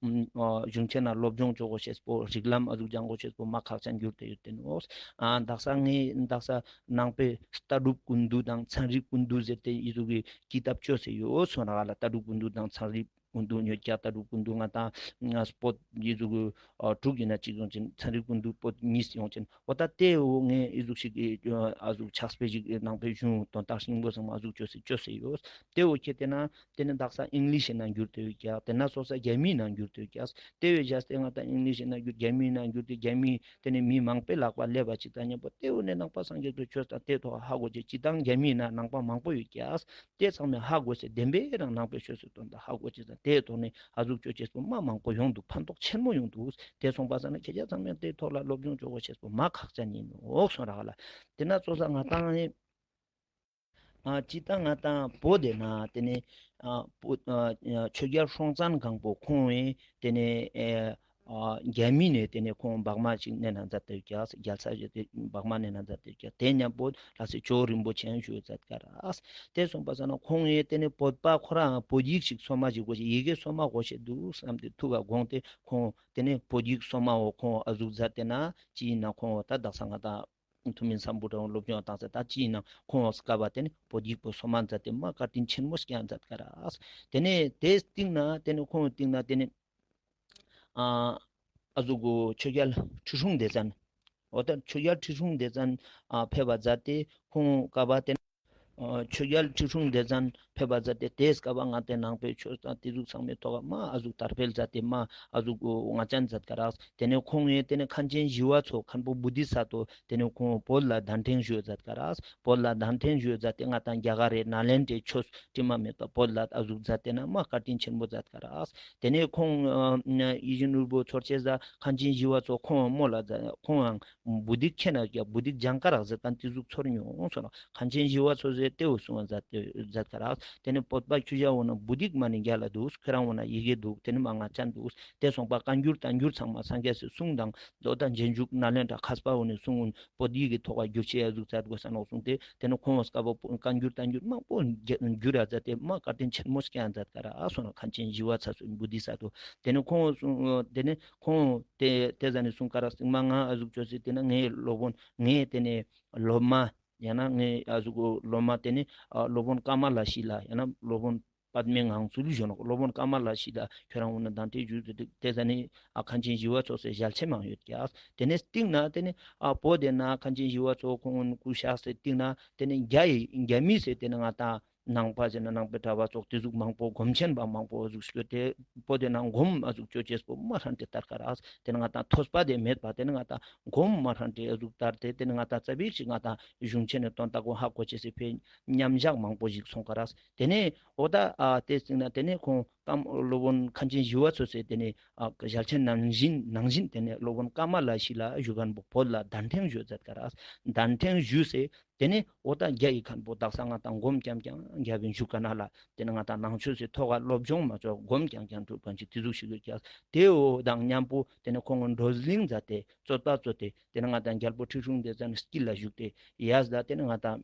ཨ་གཞུང་ཆེན་ན་སློབ་སྦྱོང་ཅོ་དགོས་ཤེས་པོ་རིགས་ལམ་ཨ་ཟུག་སྦྱང་དགོས་ཤེས་པོ་མ་ཁག་ཅན་གྱུར་ཏེ་ཡོད་དེ་ནོག། ཨ་དག་ས་ངས་དག་ས་ནང་པའི་ལྟ་གྲུབ་ཀུན་བཏུས་དང་ཚན་རིག་ཀུན་བཏུས་ཟེར་ཏེ་ཨི་ཟུག་གི་ཀི་ཏབ་ཅོས་སེ་ཡོད་སོང་ར་ག་ལ། ལྟ་གྲུབ་ཀུན་བཏུས་དང་ཚན་རིག་ཀུན་བཏུས་ཉོ་རྒྱ་ལྟ་གྲུབ་ཀུན་བཏུས་ང་ཏང་ང་པོད་ཡི་ཟུག་གི་ཨ་དྲུག་ཡིན་ན་གཅིག་ཡོང་ཅན། ཚན་རིག་ཀུན་བཏུས་པོད་གཉིས་ཡོང་ཅན། འོ་ད་དེ་བོ་ངས་ཨི་ཟུག་ཞིག་གི་ཨ་ཟུག་ཕྱག་དཔེ་ཞིག་ནང་པའི་གཞུང་དོན་དག་སྙིང་པོ་ཚང་མ་ཨ་ཟུག་ཅོས་སེ་ཅོས་སེ་ཡོད། དེ་བོ་ཁྱེར་ཏེ་ན་དེ་ནི་དག་ས་ཨིང་ལིཤ་ནང་བསྒྱུར་ཏེ་ཡོད་ཀྱག། དེ་ན་སོ་ས་རྒྱ་མིའི་ནང་བསྒྱུར་ཏེ་ཡོད་ཀྱག། དེ་བོའི་བྱས་ཏེ་ང་ཏང་ཨིང་ལིཤ་ནང་བསྒྱུར་རྒྱ་མིའི་ནང་བསྒྱུར་ཏེ་རྒྱ་མིའི་དེ་ནི་མི་མང་པོའི་ལག་པ་སླེབས་པ་ཅིག་དང་མཉམ་པོ་དེ་བོ་ནས་ནང་པ་སངས་རྒྱས་པའི་ཆོས་དང་དེ་ཐོག་ཧ་གོ་ཅེས་སྤྱིར་བཏང་རྒྱ་མིའི་ནང་ནང་པ་མང་པོ་ཡོད་ཀྱག། དེ་ཚང་མས་ཧ་གོ་སེ་བདེན་པའི་རང་ནང་པའི་ཆོས་སུ་དོན་དག་ཧ་གོ་ཅེས་དང་དེའི་ཐོག་ནས་ཨ་ཟུག་ཅོ་ཅེས་པོ་མ་མང་པོ་ཡོང་འདུག། ཕན་ཐོགས་ཆེན་མོ་ཡོང་འདུག། དེ་སོང་པ་ས་ན་ཁྱེད་ཅག་ཚང་མས་དེའི་ཐོག་ལ་སློབ་སྦྱོང་ཅོ་དགོས་ཤེས་པོ་མ་ཁག་ཅན་ཡིན་ནོག་སོང་ར་ག་ལ། དེ་ན་ཙོགས་ས་ང་ཏང་ནི་ཨ་སྤྱིར་བཏང་ང་ཏང་བོད་དེ་ན་དེ་ནི་ཨ་བོད་ཨ་ཆོས་རྒྱལ་སྲོང་བཙན་སྒམ་པོ་ཁོང་ངི་དེ་ནི་ཨེ་ཨ་རྒྱ་མི་ནས་དེ་ནི་ཁོང་འབག་མ་ཅིག་མནན་ན་མཛད་དེ་ཀྱག། རྒྱལ་ས་ཞིག་དེ་འབག་མ་མནན་ན་མཛད་དེ་ཀྱག། དེ་མཉམ་པོ་ལ་སི་ཇོ་རིན་པོ་ཆེ་ཞུ་མཛད་ཀ་རག། དེ་སོང་པ་ས་ན་ཁོང་ངི་དེ་ནི་བོད་པ་ཁོ་རང་བོད་ཡིག་ཞིག་སོ་མ་ཞིག་དགོས་ཤེས་ཡི་གེ་སོ་མ་དགོས་ཤེས་འདུག་བསམ་སྟེ་ཐུགས་ལ་དགོངས་ཏེ་ཁོང་དེ་ནི་བོད་ཡིག་སོ་མ་བོ་ཁོང་ཨ་ཟུག་མཛད་དེ་ན་ཅི་ཡིན་ན་ཁོང་བོ་ད་དག་ས་ང་ཏང་ཐུ་མི་སམ་བྷོ་ཊ་སློབ་སྦྱོང་བཏང་ས་ད་ཅི་ཡིན་ན་ཁོང་སྐབས་པ་དེ་ནི་བོད་ཡིག་པོ་སོ་མ་མཛད་དེ་མ་བཀའ་དྲིན་ཆེན་མོ་སྐྱོང་མཛད་ཀ་རག། དེ་ནས་དེའི་སྟེང་ན་དེ་ནི་ཁོང་སྟེང་ན་དེ་ནི་ཨ་ཨ་ཟུག་གུ་ཆོས་རྒྱལ་ཁྲི་སྲོང་ལྡེ་བཙན། འོ་ད་ཆོས་རྒྱལ་ཁྲི་སྲོང་ལྡེ་བཙན་ཨ་ཕེབས་པ་མཛད་དེ་ཁོང་སྐབས་པ་དེ་ནི་ཨ་ཆོས་རྒྱལ་ཁྲི་སྲོང་ལྡེ་བཙན་ཕེབས་པ་མཛད་དེ་དེའི་སྐབས་པ་ང་ཏང་ནང་པའི་ཆོས་དང་དེ་ཟུག་ཚང་མའི་ཐོག་མ་ཨ་ཟུག་དར་འཕེལ་མཛད་དེ་མ་ཨ་ཟུག་གུ་ང་ཅན་མཛད་ཀ་རག། དེ་ནས་ཁོང་ངི་དེ་ནས་མཁན་ཆེན་ཞི་བ་འཚོ་མཁན་པོ་བོ་དྷི་ས་ཏྭ་དེ་ནས་ཁོང་བོད་ལ་གདན་འདྲེན་ཞུ་མཛད་ཀ་རག། བོད་ལ་གདན་འདྲེན་ཞུ་མཛད་དེ་ང་ཏང་རྒྱ་གར་རི་ནཱ་ལེནྡྲའི་ཆོས་དྲི་མ་མེད་པ་བོད་ལ་ཨ་ཟུག་མཛད་དེ་ན་མ་བཀའ་དྲིན་ཆེན་པོ་མཛད་ཀ་རག། དེ་ནས་ཁོང་ཨ་ཡིད་བཞིན་ནོར་བུ་ཚོར་ཅེས་ཟ་མཁན་ཆེན་ཞི་བ་འཚོ་ཁོང་མོ་ལ་མཛད། ཁོང་ཡང་བོད་ཡིག་མཁྱེན་ན་ཀྱང་བོད་ཡིག་སྦྱང་ཀ་རག་ཟེར་མཁན་དེ་ཟུག་ཚོར་མྱོང་སོང་། མཁན་ཆེན་ཞི་བ་འཚོ་ཟེར་དེ་བོ་གསུང་བ་མཛད་དེ་མཛད་ཀ་རག། དེ་ནས་བོད་པ་ཁྱོ་ཞ་འོ་ན་བོད་ཡིག་མ་ནི་རྒྱལ་ལ་འདུག། ཁྱོ་རང་འོ་ན་ཡི་གེ་འདུག། དེ་ནི་མ་ང་ཅན་འདུག། དེ་སོང་པ་བཀའ་འགྱུར་བསྟན་འགྱུར་ཚང་མ་སངས་རྒྱས་སི་གསུང་དང་མདོ་དང་རྗེས་འཇུག་ནཱ་ལེནྡྲ་མཁས་པ་འོ་ནི་གསུང་ཀུན་བོད་ཡིག་གི་ཐོག་ལ་བསྒྱུར་ཅེས་ཡ་ཟུག་མཛད་དགོས་ས་ནོག་གསུངས་ཏེ། དེ་ནི་ཁོང་སྐབས་པ་བཀའ་འགྱུར་བསྟན་འགྱུར་མང་པོ་བསྒྱུར་ཡ་མཛད་དེ་མ་བཀའ་དྲིན་ཆེན་མོ་སྐྱོང་མཛད་ཀ་རག་སོང་ན། མཁན་ཆེན་ཞི་བ་འཚོ་བོ་དྷི་ས་ཏྭ། དེ་ནི་ཁོང་གསུང་དེ་ནི་ཁོང་དེ་དེ་ཟ་ནི་གསུང་ཀ་རག་སྟིང་མ་ང་ཨ་ཟུག་ཅོས་སེ་དེ་ན་ངའི་སློབ་དཔོན་ངའི་དེ་ནི་སློབ་མ་ ཡང་ན་ངའི་ཨ་ཟུག་གི་སློབ་མ་དེ་ནི་ཨ་སློབ་དཔོན་ཀ་མ་ལ་ཤཱི་ལ། ཡང་ན་སློབ་དཔོན་པདྨའི་ངང་ཚུལ་ཞུ་ནོག། སློབ་དཔོན་ཀ་མ་ལ་ཤཱི་ལ་ཁྱོད་རང་འོ་ན་གདན་འདྲེན་ཞུས་ཏེ་དེ་ཟ་ནི་ཨ་མཁན་ཆེན་ཞི་བ་འཚོ་སེ་ཞལ་ཆེམས་མང་ཡོད་ཀྱག། དེ་ནས་སྟིང་ན་དེ་ནི་ཨ་བོད་དེ་ན་མཁན་ཆེན་ཞི་བ་འཚོ་ཁོང་སྐུ་གཤེགས་སེ་སྟིང་ན་དེ་ནི་རྒྱ་ཡི་རྒྱ་མི་སེ་དེ་ནི་ང་ཏང་ནང་པ་ཟེར་ན་ནང་པའི་གྲྭ་པ་ཙོགས་དེ་ཟུག་མང་པོ་སྒོམ་ཆེན་པ་མང་པོ་ཨ་ཟུག་སྐྱོད་དེ་བོད་དེ་ན་སྒོམ་ཨ་ཟུག་སྐྱོད་ཅེས་པོ་མ་ཧྲན་ཏེ་དར་ཀ་རག། དེ་ནི་ང་ཏང་ཐོས་པ་དེ་མེད་པ་དེ་ནི་ང་ཏང་སྒོམ་མ་ཧྲན་ཏེ་ཨ་ཟུག་དར་ཏེ་དེ་ནི་ང་ཏང་ཙ་པིག་ཞིག་ང་ཏང་གཞུང་ཆེན་ནི་དོན་དག་གོ་ཧ་གོ་ཅེས་སི་ཕེ་མཉམ་བཞག་མང་པོ་ཞིག་སོང་ཀ་རག། དེ་ནས་འོ་ད་ཨ་དེ་སྟིང་ན་དེ་ནས་ཁོང་ཀམ་སློབ་དཔོན་མཁན་ཆེན་ཞི་བ་འཚོ་སེ་དེ་ནས་ཨ་ཞལ་ཆེམས་ནང་བཞིན་ནང་བཞིན་དེ་ནས་སློབ་དཔོན་ཀ་མ་ལ་ཤཱི་ལ་བཞུགས་མཁན་པོ་བོད་ལ་གདན་འདྲེན་ཞུས་མཛད་ཀ་རག། གདན་འདྲེན་ཞུས་སེ་དེ་ནས་འོ་ད་རྒྱ་ཡི་མཁན་པོ་དག་ས་ང་ཏང་སྒོམ་རྐྱང་རྐྱང་རྒྱབ་བཞུགས་ཀ་ན་ལ་དེ་ནས་ང་ཏང་ནང་ཆོས་སི་ཐོག་ག་སློབ་སྦྱོང་མ་ཆོག་སྒོམ་རྐྱང་རྐྱང་གྲུབ་མཁན་ཅིག་དེ་ཟུག་ཞིག་ཡོད་ཀྱག། དེ་འོ་དང་མཉམ་པོ་དེ་ནས་ཁོང་གི་བགྲོ་གླེང་མཛད་དེ་རྩོད་པ་རྩོད་དེ་དེ་ནས་ང་ཏང་རྒྱལ་པོ་ཁྲི་སྲོང་ལྡེ་བཙན་ནི་དཀྱིལ་ལ་བཞུགས་ཏེ་ཡས་ད་དེ་ནས་ང་ཏང་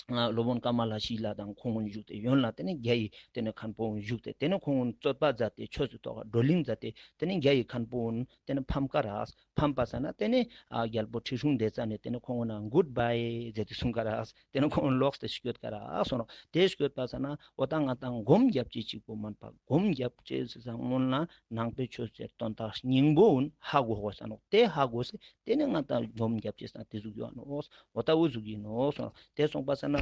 སློབ་དཔོན་ཀ་མ་ལ་ཤཱི་ལ་དང་ཁོང་གུན་བཞུགས་ཏེ་ཡོན་ལ་དེ་ནས་རྒྱ་ཡི་དེ་ནས་མཁན་པོ་གུན་བཞུགས་ཏེ་དེ་ནས་ཁོང་གུན་རྩོད་པ་མཛད་དེ་ཆོས་སི་ཐོག་བགྲོ་གླེང་མཛད་དེ་དེ་ནས་རྒྱ་ཡི་མཁན་པོ་གུན་དེ་ནས་ཕམ་ཀ་རག། ཕམ་པ་ས་ན་དེ་ནས་ཨ་རྒྱལ་པོ་ཁྲི་སྲོང་ལྡེ་བཙན་ནས་དེ་ནས་ཁོང་གུན་ན་གུཌ་བའེ་ཟེར་ཏེ་གསུང་ཀ་རག། དེ་ནས་ཁོང་གུན་ལོག་སྟེ་སྐྱོད་ཀ་རག་སོང་ནོག། དེ་སྐྱོད་པ་ས་ན་འོ་ད་ང་ཏང་སྒོམ་རྒྱབ་ཅེས་ཅིག་པོ་མན་པ་སྒོམ་རྒྱབ་ཅེས་སི་སང་སྔོན་ལ་ནང་པའི་ཆོས་སི་དོན་དག་སྙིང་པོ་གུན་ཧ་གོ་དགོས་ས་ནོག། དེ་ཧ་གོ་སེ་དེ་ནས་ང་ཏང་སྒོམ་རྒྱབ་ཅེས་སང་དེ་ཟུག་ཡོད་ནོག། འོ་ད་འོ་ཟུག་ཡིན་ནོག་སོང་། དེ་སོང་པ་ས་ན་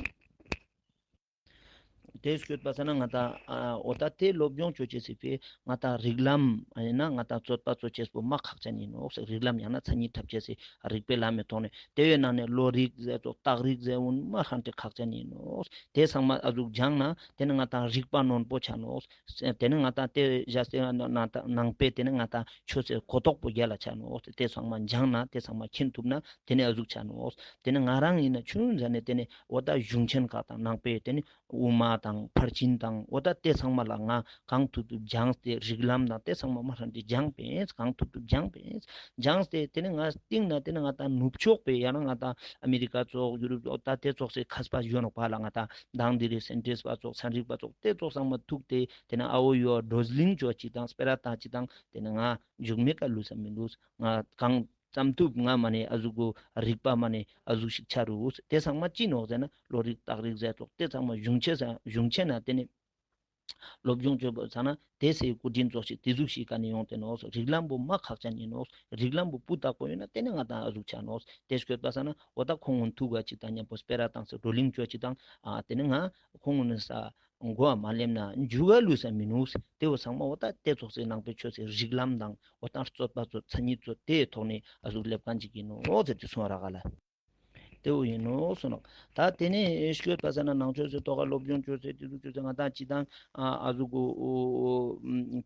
དེ་སྐྱོད་པ་ས་ན་ང་ཏང་ཨ་འོ་ད་དེ་སློབ་སྦྱོང་ཅོ་ཅེས་སི་ཕི་ང་ཏང་རིགས་ལམ་ཡིན་ན་ང་ཏང་རྩོད་པ་རྩོད་ཅེས་པོ་མ་ཁག་ཅན་ཡིན་ནོག། རིགས་ལམ་ཡང་ན་མཚན་ཉིད་འཁྲབ་ཅེས་སི་རིགས་པའི་ལམ་མི་ཐོག་ནས་དེ་བས་ནང་ནས་བློ་རིག་ཟེར་ཙོགས་རྟགས་རིག་ཟེར་གུན་མ་ཧྲན་ཏེ་ཁག་ཅན་ཡིན་ནོག། དེ་ཚང་མ་ཨ་ཟུག་སྦྱངས་ན་དེ་ནི་ང་ཏང་རིག་པ་རྣོན་པོ་ཆ་ནོག། དེ་ནི་ང་ཏང་དེ་བཞག་སྟེ་ནང་ནང་པའི་དེ་ནི་ང་ཏང་ཆོས་སི་གོ་རྟོགས་པོ་རྒྱ་ལ་ཆ་ནོག། དེ་ཚང་མ་སྦྱངས་ན་དེ་ཚང་མ་མཁྱེན་ཐུབ་ན་དེ་ནི་ཨ་ཟུག་ཆ་ནོག། དེ་ནི་ང་རང་ཡིན་ན་ཆུང་ཟ་ནས་དེ་ནི་འོ་ད་གཞུང་ཆེན་ཁག་དང་ནང་པའི་དེ་ནི་དབུ་མ་དང་ཕར་ཕྱིན་དང་འོ་ད་དེ་ཚང་མ་ལ་ང་གང་ཐུབ་ཐུབ་སྦྱངས་ཏེ་རིགས་ལམ་དང་དེ་ཚང་མ་མ་ཧྲན་ཏེ་སྦྱངས་པས། གང་ཐུབ་ཐུབ་སྦྱངས་པས། སྦྱངས་ཏེ་དེ་ནི་ང་སྟིང་ན་དེ་ནི་ང་ཏང་ནུབ་ཕྱོགས་པའི་ཡང་ན་ང་ཏང་ཨ་མི་རི་ཀ་ཙོགས་ཡུ་རོབ་ཙོགས་ད་དེ་ཙོགས་སི་མཁས་པ་ཡོད་ནོག་པ་ལ། ང་ཏང་དང་དེ་རིང་སེན་ཊིསཊ་པ་ཙོགས་ཚན་རིག་པ་ཙོགས་དེ་ཙོགས་ཚང་མ་ཐུག་སྟེ་དེ་ནི་ཨ་འོ་ཡོ་བགྲོ་གླེང་ཅོ་ཅིག་དང་སྤེ་ར་བཏང་ཅིག་དང་དེ་ནི་ང་མཇུག་མེད་ཀ་ལུས་ས་མི་ལུས། ང་གང་ཙམ་ཐུབ་ང་མ་ནེ་ཨ་ཟུག་གོ་རིག་པ་མ་ནེ་ཨ་ཟུག་ཞིག་ཆ་རུག། དེ་ཚང་མ་ཅི་ནོག་ཟེར་ན་བློ་རིག་རྟགས་རིག་ཟེར་ཙོགས་དེ་ཚང་མ་གཞུང་ཆེན་ས་གཞུང་ཆེན་ན་དེ་ནི་སློབ་སྦྱོང་ཅོ་བ་ས་ན་དེ་སེ་སྐུ་དྲིན་ཙོགས་ཤིག་དེ་ཟུག་ཤིག་ག་ནི་ཡོང་དེ་ནོག། རིགས་ལམ་པོ་མ་ཁག་ཅན་ཡིན་ནོག། རིགས་ལམ་པོ་སྤུ་དག་པོ་ཡོད་ན་དེ་ནི་ང་ཏང་ཨ་ཟུག་ཆ་ནོག། དེ་སྐྱོད་པ་ས་ན་འོ་ད་ཁོང་གུན་ཐུག་ག་ཅིག་དང་མཉམ་པོ་སྤེ་ར་བཏང་སེ་བགྲོ་གླེང་ཅོ་ཅིག་དང་ཨ་དེ་ནི་ང་ཁོང་གུན་ས་མགོ་མ་ལེམ་ན་མཇུག་ག་ལུས་ས་མི་ནུག། དེ་བོ་ཚང་མ་འོ་ད་དེ་ཙོགས་སེ་ནང་པའི་ཆོས་སི་རིགས་ལམ་དང་འོ་ད་རྩོད་པ་ཙོགས་མཚན་ཉིད་ཙོགས་དེའི་ཐོག་ནས་ཨ་ཟུག་ལེབ་མཁན་ཅིག་ཡིན་ནོག་ཟེར་ཏེ་གསུང་བ་རག་ག་ལ། དེ་བོ་ཡིན་ནོག་གསུངས་ནོག། ད་དེ་ནས་སྐྱོད་པ་ས་ན་ནང་ཆོས་སི་ཐོག་ག་སློབ་སྦྱོང་ཅོས་སེ་དེ་ཟུག་ཅོས་སེ་ང་ཏང་ཅི་དང་ཨ་ཨ་ཟུག་གོ་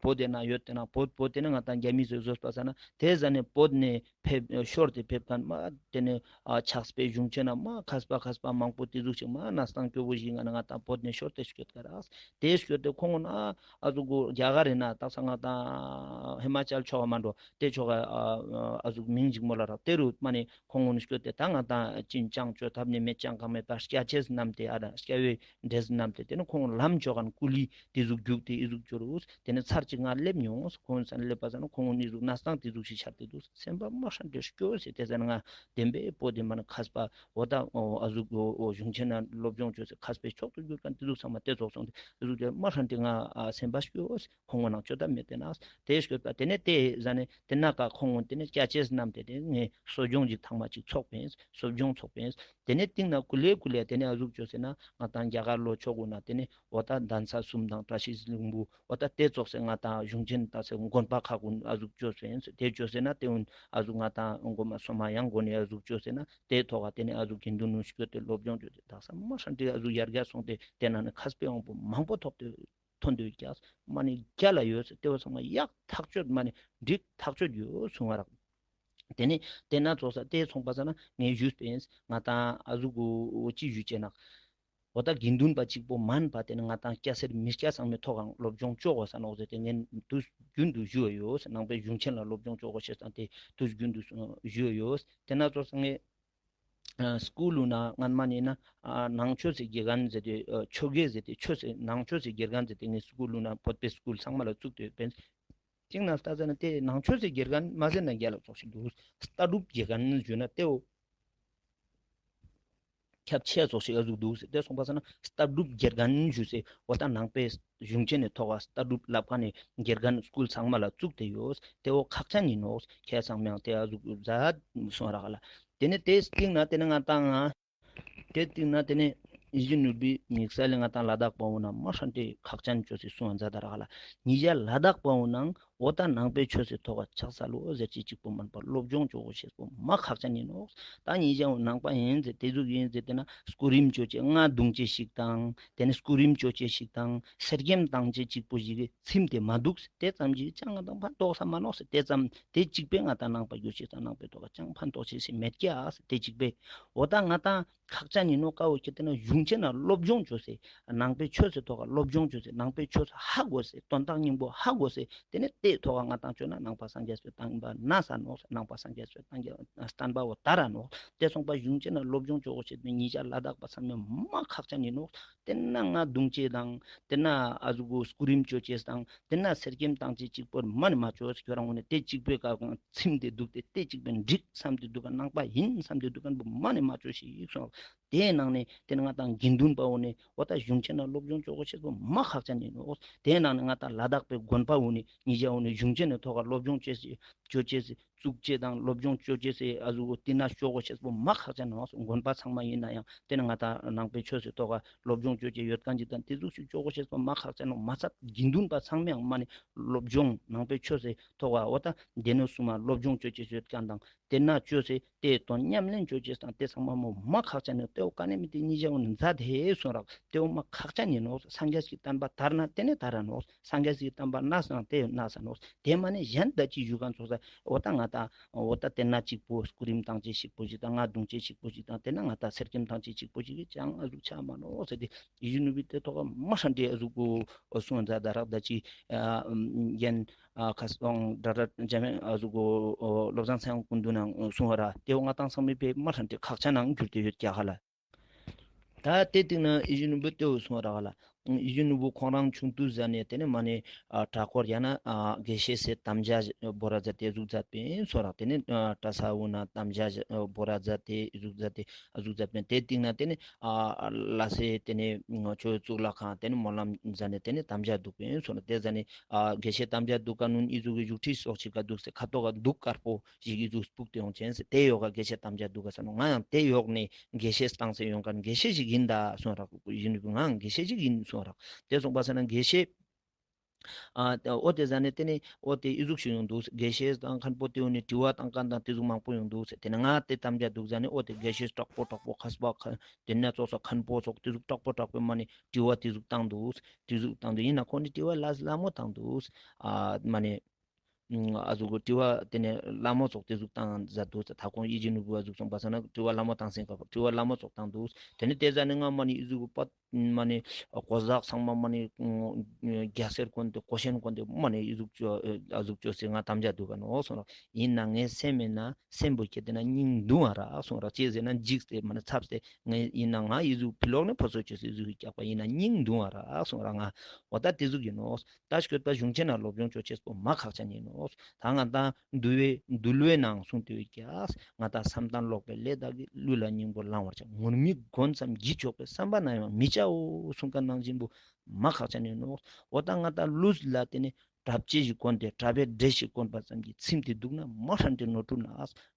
བོད་དེ་ན་ཡོད་དེ་ན་བོད་བོད་དེ་ན་ང་ཏང་རྒྱ་མི་སེ་བཟོས་པ་ས་ན་དེ་ཟ་ནས་བོད་ནས་ཕེབས་ཤོར་ཏེ་ཕེབས་མཁན་མ་དེ་ནས་ཨ་ཕྱག་དཔེ་གཞུང་ཆེན་ན་མ་མཁས་པ་མཁས་པ་མང་པོ་དེ་ཟུག་ཅིག་མ་གནས་སྟངས་སྐྱོ་བོ་ཞིག་ང་ན་ང་ཏང་བོད་ནས་ཤོར་ཏེ་སྐྱོད་ཀ་རག། དེ་སྐྱོད་དེ་ཁོང་གུན་ཨ་ཨ་ཟུག་གོ་རྒྱ་གར་རི་ན་དག་ས་ང་ཏང་ཧི་མ་ཅལ་ཕྱོགས་མ་འགྲོ་དེ་ཕྱོགས་ཨ་ཨ་ཟུག་མིང་ཅིག་མོལ་ལ་རག། དེ་རུ་མ་ནེ་ཁོང་གུན་སྐྱོད་དེ་ད་ང་ཏང་ཅིན་ཅང་ཅོ་ཐབས་ནི་མེད་ཅང་གང་མེད་པ་སྐྱ་ཆས་བསྣམས་ཏེ་ཨ་ར་སྐྱ་བོའི་འདྲེས་བསྣམས་ཏེ་དེ་ནི་ཁོང་ལམ་ཅོ་མཁན་ཀུ་ལི་དེ་ཟུག་རྒྱུག་སྟེ་ཨི་ཟུག་ཅོ་རུག། དེ་ནི་ཚར་གཅིག་ང་སླེབས་མྱོང་། ཁོང་ས་ན་སླེབས་པ་ས་ན་ཁོང་གུན་ཨི་ཟུག་གནས་སྟངས་དེ་ཟུག་ཞིག་ཆར་ཏེ་འདུག། སེམས་པ་མ་ཧྲན་ཏེ་སྐྱོ་སེ་དེ་ཟ་ནེ་ང་བདེན་པའི་བོད་དེ་མ་ནེ་མཁས་པ་འོ་ད་འོ་ཨ་ཟུག་འོ་འོ་གཞུང་ཆེན་ན་སློབ་སྦྱོང་ཅོས་སེ་མཁས་པའི་མཆོག་ཏུ་གྱུར་མཁན་དེ་ཟུག་ཚང་མ་དེ་ཙོགས་སོང་སྟེ་ཨི་ཟུག་དེ་མ་ཧྲན་ཏེ་ང་ཨ་སེམས་པ་སྐྱོ་སེ། ཁོང་གུན་ནང་ཅོ་ཐབས་མེད་དེ་ན་དེ་སྐྱོད་པ་དེ་ནས་དེ་ཟ་ནེ་དེ་ན་ཀ་ཁོང་གུན་དེ་ནས་སྐྱ་ཆས་བསྣམས་ཏེ་དེ་ངས་གསོ་སྦྱོང་ཅིག་ཐེངས་མ་ཅིག་ཚོགས་པིན། གསོ་སྦྱོང་ཚོགས་པིན། དེ་ནས་སྟིང་ན་ཀུ་ལེ་ཀུ་ལེ་དེ་ནས་ཨ་ཟུག་ཅོས་སེ་ན་ང་ཏང་རྒྱ་གར་ལོ་ཕྱོགས་གུན་ན་དེ་ནས་འོ་ད་གདན་ས་གསུམ་དང་བཀྲ་ཤིས་ལྷུན་པོ་འོ་ད་དེ་ཙོགས་སེ་ང་ཏང་གཞུང་ཆེན་ད་སེ་དགོན་པ་ཁག་གུན་ཨ་ཟུག་ཅོས་སེ་དེ་ཅོས་སེ་ན་དེ་གུན་ཨ་ཟུག་ང་ཏང་དགོན་པ་སོ་མ་ཡང་དགོན་ནས་ཨ་ཟུག་ཅོས་སེ་ན་དེ་ཐོག་ག་དེ་ནས་ཨ་ཟུག་དགེ་འདུན་ནུ་སྐྱོད་དེ་སློབ་སྦྱོང་ཅོས་ཏེ་དག་ས་མ་ཧྲན་ཏེ་ཨ་ཟུག་ཡར་རྒྱས་སོང་སྟེ་དེ་ན་ནི་མཁས་པའི་དབང་པོ་མང་པོ་ཐོབ་སྟེ་ཐོན་ཏེ་ཡོད་ཀྱག། མ་ནེ་རྒྱ་ལ་ཡོད་ཟེར་དེ་བོ་ཚང་མ་ཡག་ཐག་ཆོད་མ་ནེ་འགྲིག་ཐག་ཆོད་ཡོད་གསུང་བ་རག། དེ་ནས་དེ་ན་ཙོགས་ས་དེ་ཚོང་པ་ས་ན་ངས་ཞུས་པིན། ང་ཏང་ཨ་ཟུག་གུ་ཅི་ཞུ་ཅེ་ན། འོ་ད་དགེ་འདུན་པ་གཅིག་པོ་མན་པ་དེ་ནི་ང་ཏང་སྐྱ་སེར་མི་སྐྱ་ཚང་མའི་ཐོག་གང་སློབ་སྦྱོང་ཅོ་དགོས་ས་ནོག་ཟེར་ཏེ་ངས་དུས་རྒྱུན་དུ་ཞུ་བ་ཡོད། ནང་པའི་གཞུང་ཆེན་ལ་སློབ་སྦྱོང་ཅོ་དགོས་ཤེས་དང་དེ་དུས་རྒྱུན་དུ་ཞུ་བ་ཡོད། དེ་ན་ཙོགས་ས་ངས་ཨ་སྐུལ་ལུ་ན་སྔན་མ་ནི་ན་ཨ་ནང་ཆོས་སི་དགེ་རྒན་ཟེར་ཏེ་ཨ་ཆོས་དགེ་ཟེར་ཏེ་ཆོས་སི་ནང་ཆོས་སི་དགེ་རྒན་ཟེར་ཏེ་ངས་སྐུལ་ལུ་ན་བོད་པའི་སྐུལ་ཚང་མ་ལ་བཙུགས་ཏེ་ཡོད་པིན། ཅིག་ན་ལྟ་ཟེར་ན་དེ་ནང་ཆོས་སི་དགེ་རྒན་མ་ཟེར་ན་རྒྱ་ལ་ཙོགས་ཤིག་འདུག། ལྟ་གྲུབ་དགེ་རྒན་ཞུ་ན་དེའོ། ཁྱབ་ཆེ་ཙོགས་ཤིག་ཨ་ཟུག་འདུག་ཟེར། དེ་སོང་པ་སང་ན་ལྟ་གྲུབ་དགེ་རྒན་ཞུས་སེ་འོ་ད་ནང་པའི་གཞུང་ཆེན་ནི་ཐོག་ག་ལྟ་གྲུབ་བསླབ་མཁན་ནི་དགེ་རྒན་སྐུལ་ཚང་མ་ལ་བཙུགས་ཏེ་ཡོད། དེ་བོ་ཁག་ཅན་ཡིན་ནོག། ཁྱེད་ཚང་མའང་དེ་ཨ་ཟུག་མཛད་སོང་རག་ལ། དེ་ནས་དེ་སྟིང་ན་དེ་ནས་ང་ཏང་ང་དེ་སྟིང་ན་དེ་ནས་ཡིད་བཞིན་ནོར་བུའི་དམིགས་བསལ་ལས་ང་ཏང་ལ་དྭགས་པ་འོ་ན་མ་ཧྲན་ཏེ་ཁག་ཅན་ཅོས་སེ་གསུང་མཛད་ད་རག་ལ། ཉེ་ཞ་ལ་དྭགས་པ་འོ་ནང་འོ་ད་ནང་པའི་ཆོས་སི་ཐོག་ག་ཕྱག་འཚལ་ལོ་ཟེར་ཅེས་གཅིག་པོ་མན་པ་སློབ་སྦྱོང་ཅོ་གོ་ཤེས་པོ་མ་ཁག་ཅན་ཡིན་ནོག། ད་ཉེ་ཞ་འོ་ནང་པ་ཡིན་ཟེར་དེ་ཟུག་ཡིན་ཟེར་དེ་ན་སྐུ་རིམ་ཅོ་ཅེས་རྔ་བརྡུང་ཅེས་ཤིག་དང་དེ་ནས་སྐུ་རིམ་ཅོ་ཅེས་ཤིག་དང་གསེར་སྐྱེམས་བཏང་ཅེས་གཅིག་པོ་ཞིག་གི་ཚིམ་དེ་མ་འདུག། དེ་ཙམ་གྱིས་ཅང་ང་ཏང་ཕན་ཐོགས་ས་མ་ནོག་ཟེར། དེ་ཙམ་དེ་གཅིག་པས་ང་ཏང་ནང་པ་གྱུར་ཅེས་དང་ནང་པའི་ཐོག་ག་ཅང་ཕན་ཐོགས་ཅེས་ཤིག་མེད་ཀྱག་ཟེར། དེ་གཅིག་པས་འོ་ད་ང་ཏང་ཁག་ཅན་ཡིན་ནོག། ཀ་བོ་ཁྱེད་དེ་ན་གཞུང་ཆེན་ན་སློབ་སྦྱོང་ཅོས་སེ་ནང་པའི་ཆོས་སི་ཐོག་ག་སློབ་སྦྱོང་ཅོས་སེ་ནང་པའི་ཆོས་ཧ་གོ་སེ་དོན་དག་སྙིང་པོ་ཧ་གོ་སེ་དེ་ནས་དེའི་ཐོག་ག་ང་ཏང་ཅོས་ན་ནང་པ་སངས་རྒྱས་པའི་བསྟན་པ་གནས་ས་ནོག། ནང་པ་སངས་རྒྱས་པའི་བསྟན་རྒྱས་བསྟན་པ་བོ་དར་ར་ནོག། དེ་སོང་པ་གཞུང་ཆེན་ན་སློབ་སྦྱོང་ཅོ་གོ་ཤེས་པའི་ཉེ་ཞ་ལ་དྭགས་པ་ཚང་མས་མ་ཁག་ཅན་ཡིན་ནོག། དེ་ན་རྔ་བརྡུང་ཅེས་དང་དེ་ན་ཨ་ཟུག་གོ་སྐུ་རིམ་ཅོ་ཅེས་དང་དེ་ན་གསེར་སྐྱེམས་བཏང་ཅེས་གཅིག་པོ་མ་ནི་མ་ཅོས། ཁྱོད་རང་ངོ་ནས་དེ་གཅིག་པོའི་ཀ་ཚིམ་དེ་འདུག་སྟེ་དེ་གཅིག་པོའི་འགྲིག་བསམ་དེ་འདུག་ག་ནང་པ་ཡིན་བསམ་དེ་འདུག་ག་མ་ནི་མ་ཅོས་ཤིག་གསུངས། དེའི་ནང་ནས་དེ་ན་ང་ཏང་དགེ་འདུན་པ་འོ་ནས་འོ་ད་གཞུང་ཆེན་ན་སློབ་སྦྱོང་ཅོ་གོ་ཤེས་པོ་མ་ཁག་ཅན་ཡིན་ནོག། དེའི་ནང་ནས་ང་ཏང་ལ་དྭགས་པའི་དགོན་པ་འོ་ནས་ཉེ་ཞ་འོ་ནས་གཞུང་ཆེན་ནི་ཐོག་ག་སློབ་སྦྱོང་ཅོ་ཅེས་ཅོ་ཅེས་བཙུགས་ཅེས་དང་སློབ་སྦྱོང་ཅོ་ཅེས་སི་ཨ་ཟུག་གོ་དེ་ན་ཅོ་གོ་ཤེས་པོ་མ་ཁག་ཅན་ནོག། དགོན་པ་ཚང་མ་ཡིན་ན་ཡང་དེ་ན་ང་ཏང་ནང་པའི་ཆོས་སི་ཐོག་ག་སློབ་སྦྱོང་ཅོ་ཅེས་ཡོད་མཁན་ཅིག་དང་དེ་ཟུག་ཞིག་ཅོ་གོ་ཤེས་པོ་མ་ཁག་ཅན་ནོག། མ་ཚད་དགེ་འདུན་པ་ཚང་མའང་མ་ནི་སློབ་སྦྱོང་ནང་པའི་ཆོས་སི་ཐོག་ག་འོ་ད་དེ་ནོ་སུ་མ་སློབ་སྦྱོང་ཅོ་ཅེས་ཡོད་མཁན་དང་དེ་ན་ཅོས་སེ་དེ་དོན་ཉམས་ལེན་ཅོ་ཅེས་དང་དེ་ཚང་མ་མོ་མ་ཁག་ཅན་ནོག། དེ་བོ་ཀ་ནས་མི་དེ་ཉེ་ཞ་འོ་ནས་མཛད་དེ་གསུངས་རག། དེ་བོ་མ་ཁག་ཅན་ཡིན་ནོག། སངས་རྒྱས་ཀྱི་བསྟན་པ་དར་ན་དེ་ནས་དར་ར་ནོག། སངས་རྒྱས་ཀྱི་བསྟན་པ་གནས་ན་དེ་གནས་ས་ནོག། དེ་མ་ནས་གཞན་ད་ཅི་ཞུ་མཁན་ཚོགས་ས་འོ་ད་ང་ཏང་འོ་ད་དེ་ན་གཅིག་པོ་སྐུ་རིམ་བཏང་ཅེས་ཤིག་པོ་ཞིག་དང་རྔ་བརྡུང་ཅེས་ཤིག་པོ་ཞིག་དང་དེ་ན་ང་ཏང་གསེར་སྐྱེམས་བཏང་ཅེས་ཤིག་པོ་ཞིག་གི་ཅང་ཨ་ཟུག་ཆ་མ་ནོག་ཟེར་ཏེ་ཡིད་བཞིན་ནོར་བུའི་དེ་ཐོག་ག་མ་ཧྲན་ཏེ་ཨ་ཟུག་གོ་གསུངས་མཛད་ད་རག། ད་ཅི་ཨ་རྒན་ཨ་ཁ་སང་དྲ་གྲགས་འཇམ་དབྱངས་ཨ་ཟུག་གོ་བློ་བཟང་ཚེ་དབང་སྐུ་མདུན་ནང་གསུངས་པ་ར། དེ་བོ་ང་ཏང་ཚང་མའི་ཕེ་མ་ཧྲན་ཏེ་ཁག་ཆེ་ནང་གྱུར་ཏེ་ཡོད་ཀྱག་ཧ་ལ། ད་དེ་སྟིང་ན་ཡིད་བཞིན་ནོར་བུ་དེ་བོ་གསུངས་པ་རག་ལ། ཡིད་བཞིན་ནོར་བུ་ཁོང་རང་ཆུང་དུས་ཟ་ནས་དེ་ནས་མ་ནས་ཨ་གྲྭ་སྐོར་ཡང་ན་ཨ་དགེ་བཤེས་སི་དམ་བཅའ་བོར་ར་མཛད་དེ་ཟུག་མཛད་པིན་གསུངས་རག། དེ་ནས་ཨ་གྲྭ་ས་འོ་ན་དམ་བཅའ་བོར་ར་མཛད་དེ་ཟུག་མཛད་དེ་ཟུག་མཛད་པིན། དེ་སྟིང་ན་དེ་ནས་ཨ་ལ་སེ་དེ་ནས་ཆོས་གཙུག་ལག་ཁང་དེ་ནས་སྨོན་ལམ་མཛད་ནས་དེ་ནས་དམ་བཅའ་འདུག་པིན་གསུངས་རག། དེ་ཟ་ནས་ཨ་དགེ་བཤེས་དམ་བཅའ་འདུག་ག་ནུན་ཨི་ཟུག་གི་བཞུགས་ཁྲི་སོགས་ཅིག་ག་འདུག་སེ་ཁ་ཐོག་ག་འདུག་དཀར་པོ་ཞིག་ཨི་ཟུག་སྤུག་སྟེ་ཡོང་ཅན་སེ་དེ་ཡོག་ག་དགེ་བཤེས་དམ་བཅའ་འདུག་ག་ས་ནོ། ང་ཡང་དེ་ཡོག་ནས་དགེ་བཤེས་བཏང་སེ་ཡོང་མཁན་དགེ་བཤེས་ཤིག་ཡིན་ད་གསུངས་རག། ཡིན་ནི་ང་དགེ་བཤེས་ཤིག་ཡིན་གསུངས་རག། དེ་སོང་པ་ས་ན་དགེ་བཤེས་ཨ་འོ་དེ་ཟ་ནས་དེ་ནས་འོ་དེ་ཨི་ཟུག་ཞིག་ཡོང་འདུག། དགེ་བཤེས་དང་མཁན་པོ་དེ་འོ་ནས་དྲི་བ་བཏང་མཁན་དང་དེ་ཟུག་མང་པོ་ཡོང་འདུག། དེ་ནས་ང་དེ་དམ་བཅའ་འདུག་ཟ་ནས་འོ་དེ་དགེ་བཤེས་དྲག་པོ་དྲག་པོ་མཁས་པ་དེ་ནས་ཙོགས་ས་མཁན་པོ་ཙོགས་དེ་ཟུག་དྲག་པོ་དྲག་པོ་མ་ནས་དྲི་བ་དེ་ཟུག་བཏང་འདུག། དེ་ཟུག་བཏང་འདུག། ཡིན་ན་ཁོང་ནས་དྲི་བ་ལ་ལ་མོ་བཏང་འདུག། ཨ་མ་ནས་ཨ་ཟུག་གི་དྲི་བ་དེ་ནས་ལ་མོ་ཙོགས་དེ་ཟུག་བཏང་མཛད་འདུག། ད་ཁོང་ཡིད་བཞིན་ནོར་བུ་ཨ་ཟུག་སོང་པ་ས་ན་དྲི་བ་ལ་མོ་བཏང་སེང་ག་དྲི་བ་ལ་མོ་ཙོགས་བཏང་འདུག། དེ་ནས་དེ་ཟ་ནས་ང་མ་ནི་ཨི་ཟུག་གི་པ་མ་ནི་གོ་ཟག་ཚང་མ་མ་ནི་རྒྱ་སེར་གོན་ཏེ་གོ་ཤེན་གོན་ཏེ་མ་ནི་ཨི་ཟུག་ཅོ་ཨ་ཟུག་ཅོ་སེ་ང་དམ་བཅའ་འདུག་ག་ནོ་གསུངས་ར། ཡིན་ན་ངའི་སེམས་མེད་ན་སེམས་པོ་ཁྱེད་དེ་ན་སྙིང་གདུང་བ་ར་གསུངས་ར། ཅི་ཟེར་ན་འཇིགས་ཏེ་མ་ནི་འཚབ་སྟེ་ངས་ཡིན་ན་ང་ཨི་ཟུག་ཕི་ལོག་ནས་ཕོ་སོ་ཅོ་སེ་ཨི་ཟུག་སྐྱག་པ་ཡིན་ན་སྙིང་གདུང་བ་ར་གསུངས་ར། ང་འོ་ད་དེ་ཟུག་ཡིན་ནོ། ད་སྐྱོད་པ་གཞུང་ཆེན་ན་སློབ་སྦྱོང་ཅོ་ཅེས་པོ་མ་ཁག་ཅན་ཡིན་ནོ། ད་ང་ད་འདུལ་བའི་འདུལ་བའི་ནང་གསུངས་ཏེ་ཡོད་ཀྱག། ང་ད་བསམ་དང་ལོག་པའི་ལས་དག་གིས། ལུས་ལ་སྙིང་པོ་བླང་བར་བྱ། ངུར་སྨྲིག་གོན་ཙམ་གྱིས་ཆོག་པའི། བསམ་པ་ན་ཡང་མི་བྱའོ་གསུངས་མཁན་ནང་བཞིན་པོ་མ་ཁག་ཅན་ཡིན་ནོ། འོ་ད་ང་ད་ལུས་ལ་དེ་ནི་གྲྭ་ཆས་ཤིག་གོན་ཏེ་གྲྭ་པའི་ཌེ་སི་ཞིག་གོན་པ་ཙམ་གྱིས་ཚིམ་སྟེ་འདུག་ན་མ་ཧྲན་ཏེ་ནོར་འཁྲུལ་ན།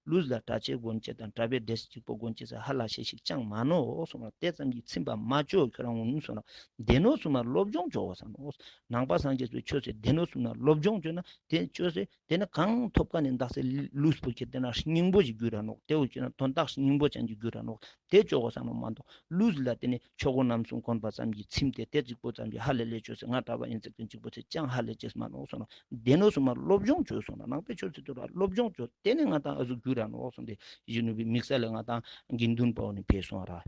ལུས་ལ་གྲྭ་ཆས་གོན་ཅེས་དང་གྲྭ་པའི་ཌེ་སི་གཅིག་པོ་གོན་ཅེས་ཧ་ལ་ཤེས་ཤིག་ཅང་མ་ནོ་གསུངས་ར། དེ་ཙམ་གྱིས་ཚིམ་པ་མ་ཅོ་ཁྱོད་རང་ངུ་གསུངས་ར། དེ་ནོ་སུ་མ་སློབ་སྦྱོང་ཅོ་བ་ས་ནོ། ནང་པ་སངས་རྒྱས་པའི་ཆོས་སེ་དེ་ནོ་སུ་ན་སློབ་སྦྱོང་ཅོས་ན་དེ་ཅོས་སེ་དེ་ནི་གང་ཐོབ་ཀ་ནས་འདག་སེ་ལུས་པོ་ཁྱེད་དེ་ན་སྙིང་པོ་ཞིག་འགྱུར་ར་ནོག། དེ་བོ་ཅོས་ན་དོན་དག་སྙིང་པོ་ཅན་གྱི་འགྱུར་ར་ནོག། དེ་ཅོ་གོ་ས་ནོ་མ་གཏོགས་ལུས་ལ་དེ་ནི་ཆོས་གོས་རྣམ་གསུམ་གོན་པ་ཙམ་གྱིས་ཚིམ་སྟེ་དེ་གཅིག་པོ་ཙམ་གྱིས་ཧ་ལས་ལས་ཅོས་སེ་ང་གྲྭ་པ་ཡིན་ཟེར་མཁན་གཅིག་པོ་ཚེ་ཅང་ཧ་ལས་ཅེས་མ་ནོག་གསུངས་ན། དེ་ནོ་སུ་མ་སློབ་སྦྱོང་ཅོས་གསུངས་ན། ནང་པའི་ཆོས་སེ་དུ་ར་སློབ་སྦྱོང་ཅོས་དེ་ནི་ང་ཏང་ཨ་ཟུག་འགྱུར་ར་ནོག་གསུངས་ཏེ་ཡིད་བཞིན་ནོར་བུའི་དམིགས་བསལ་ལས་ང་ཏང་དགེ་འདུན་པ་བོ་ནི་ཕེ་སོང་ར།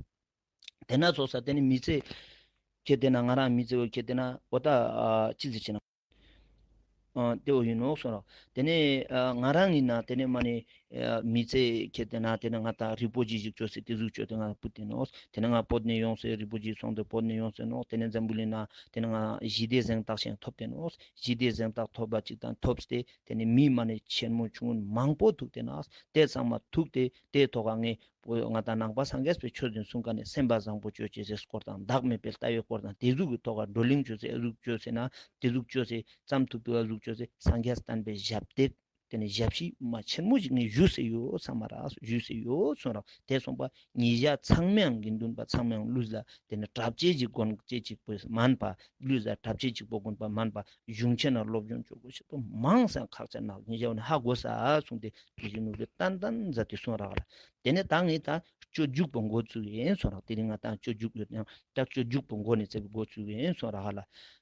དེ་ན་ཚོགས་ས་དེ་ནི་མི་ཚེ་ཁྱེད་དེ་ན་ང་རང་མི་ཚེ་བོ་ཁྱེད་དེ་ན་འོ་ད་ཅི་ཟེར་ཅེ་ན། ཨ་དེ་བོ་ཡིན་ནོག་གསུངས་ར། དེ་ནས་ཨ་ང་རང་ཡིན་ན་དེ་ནས་མ་ནས་ མི་ཚེ་ཁྱེར་ཏེ་ན་ཏེ་ནེ་ང་ཏང་རི་པོ་ཇི་ཞིག་ཅོས་སེ་ཏེ་ཟུག་ཅོས་ཏེ་ང་ཕུད་དེ་ནོག། ཏེ་ནེ་ང་བོད་ནེ་ཡོངས་སེ་རི་པོ་ཇི་སོང་སྟེ་བོད་ནེ་ཡོངས་སེ་ནོག། ཏེ་ནེ་འཛམ་བུ་གླིང་ན་ཏེ་ནེ་ང་ཞི་བདེ་གཟེངས་རྟགས་ཤིག་ཐོབ་དེ་ནོག། ཞི་བདེ་གཟེངས་རྟགས་ཐོབ་པ་ཅིག་དང་ཐོབ་སྟེ་ཏེ་ནེ་མི་མ་ནེ་ཆེན་མོ་ཆུང་ངུན་མང་པོ་ཐུག་སྟེ་ན་ཏེ་ཚང་མ་ཐུག་སྟེ་ཏེ་ཐོག་ཁ་ངས་ང་ཏང་ནང་པ་སངས་རྒྱས་པའི་ཆོས་འདི་གསུང་ཁན་ནི་སེམས་པ་བཟང་པོ་ཅོ་ཅེས་སི་སྐོར་དང་བདག་མེད་པའི་ལྟ་བའི་སྐོར་དང་ཏེ་ཟུག་གི་ཐོག་ཁ་བགྲོ་གླེང་ཅོས་སེ་ཨ་ཟུག་ཅོས་སེ་ན་ཏེ་ཟུག་ཅོས་སེ་ཙམ་ཐུབ་ཐུབ་ཨ་ཟུག་ཅོས་སེ་སངས་རྒྱས་བསྟན་པའི་ཞབས་སྟེགས་ཏེ་ནེ་ཞབས་ཕྱི་མ་ཆེན་མོ་ཞིག་ངས་ཞུས་སེ་ཡོད་ཚང་མ་རག་ཞུས་སེ་ཡོད་གསུངས་རག། ཏེ་སོང་པ་ཉེ་ཞ་ཚང་མའང་དགེ་འདུན་པ་ཚང་མའང་ལུས་ལ་ཏེ་ནེ་གྲབས་ཅེས་ཅིག་དགོན་ཅེས་ཅིག་པོ་མན་པ་ལུས་ལ་གྲབས་ཅེས་ཅིག་པོ་དགོན་པ་མན་པ་གཞུང་ཆེན་ན་སློབ་སྦྱོང་ཅོ་དགོས་ཤེས་པོ་མང་སང་ཁག་ཅན་ནག་ཉེ་ཞ་བོ་ནི་ཧ་གོ་ས་གསུངས་ཏེ་ཏེ་ཞིག་ནུ་གི་ཏན་ཏན་མཛད་དེ་གསུངས་རག་ལ། ཏེ་ནེ་ད་ངས་ད་སྤྱོད་འཇུག་པོ་འགོ་བཙུགས་ཡིན་གསུངས་རག། དེ་རིང་ང་ཏང་སྤྱོད་འཇུག་ཡོད་ན་ད་སྤྱོད་འཇུག་པོ་འགོ་ནས་ཙེ་འགོ་བཙུགས་ཡིན་གསུངས་རག་ལ།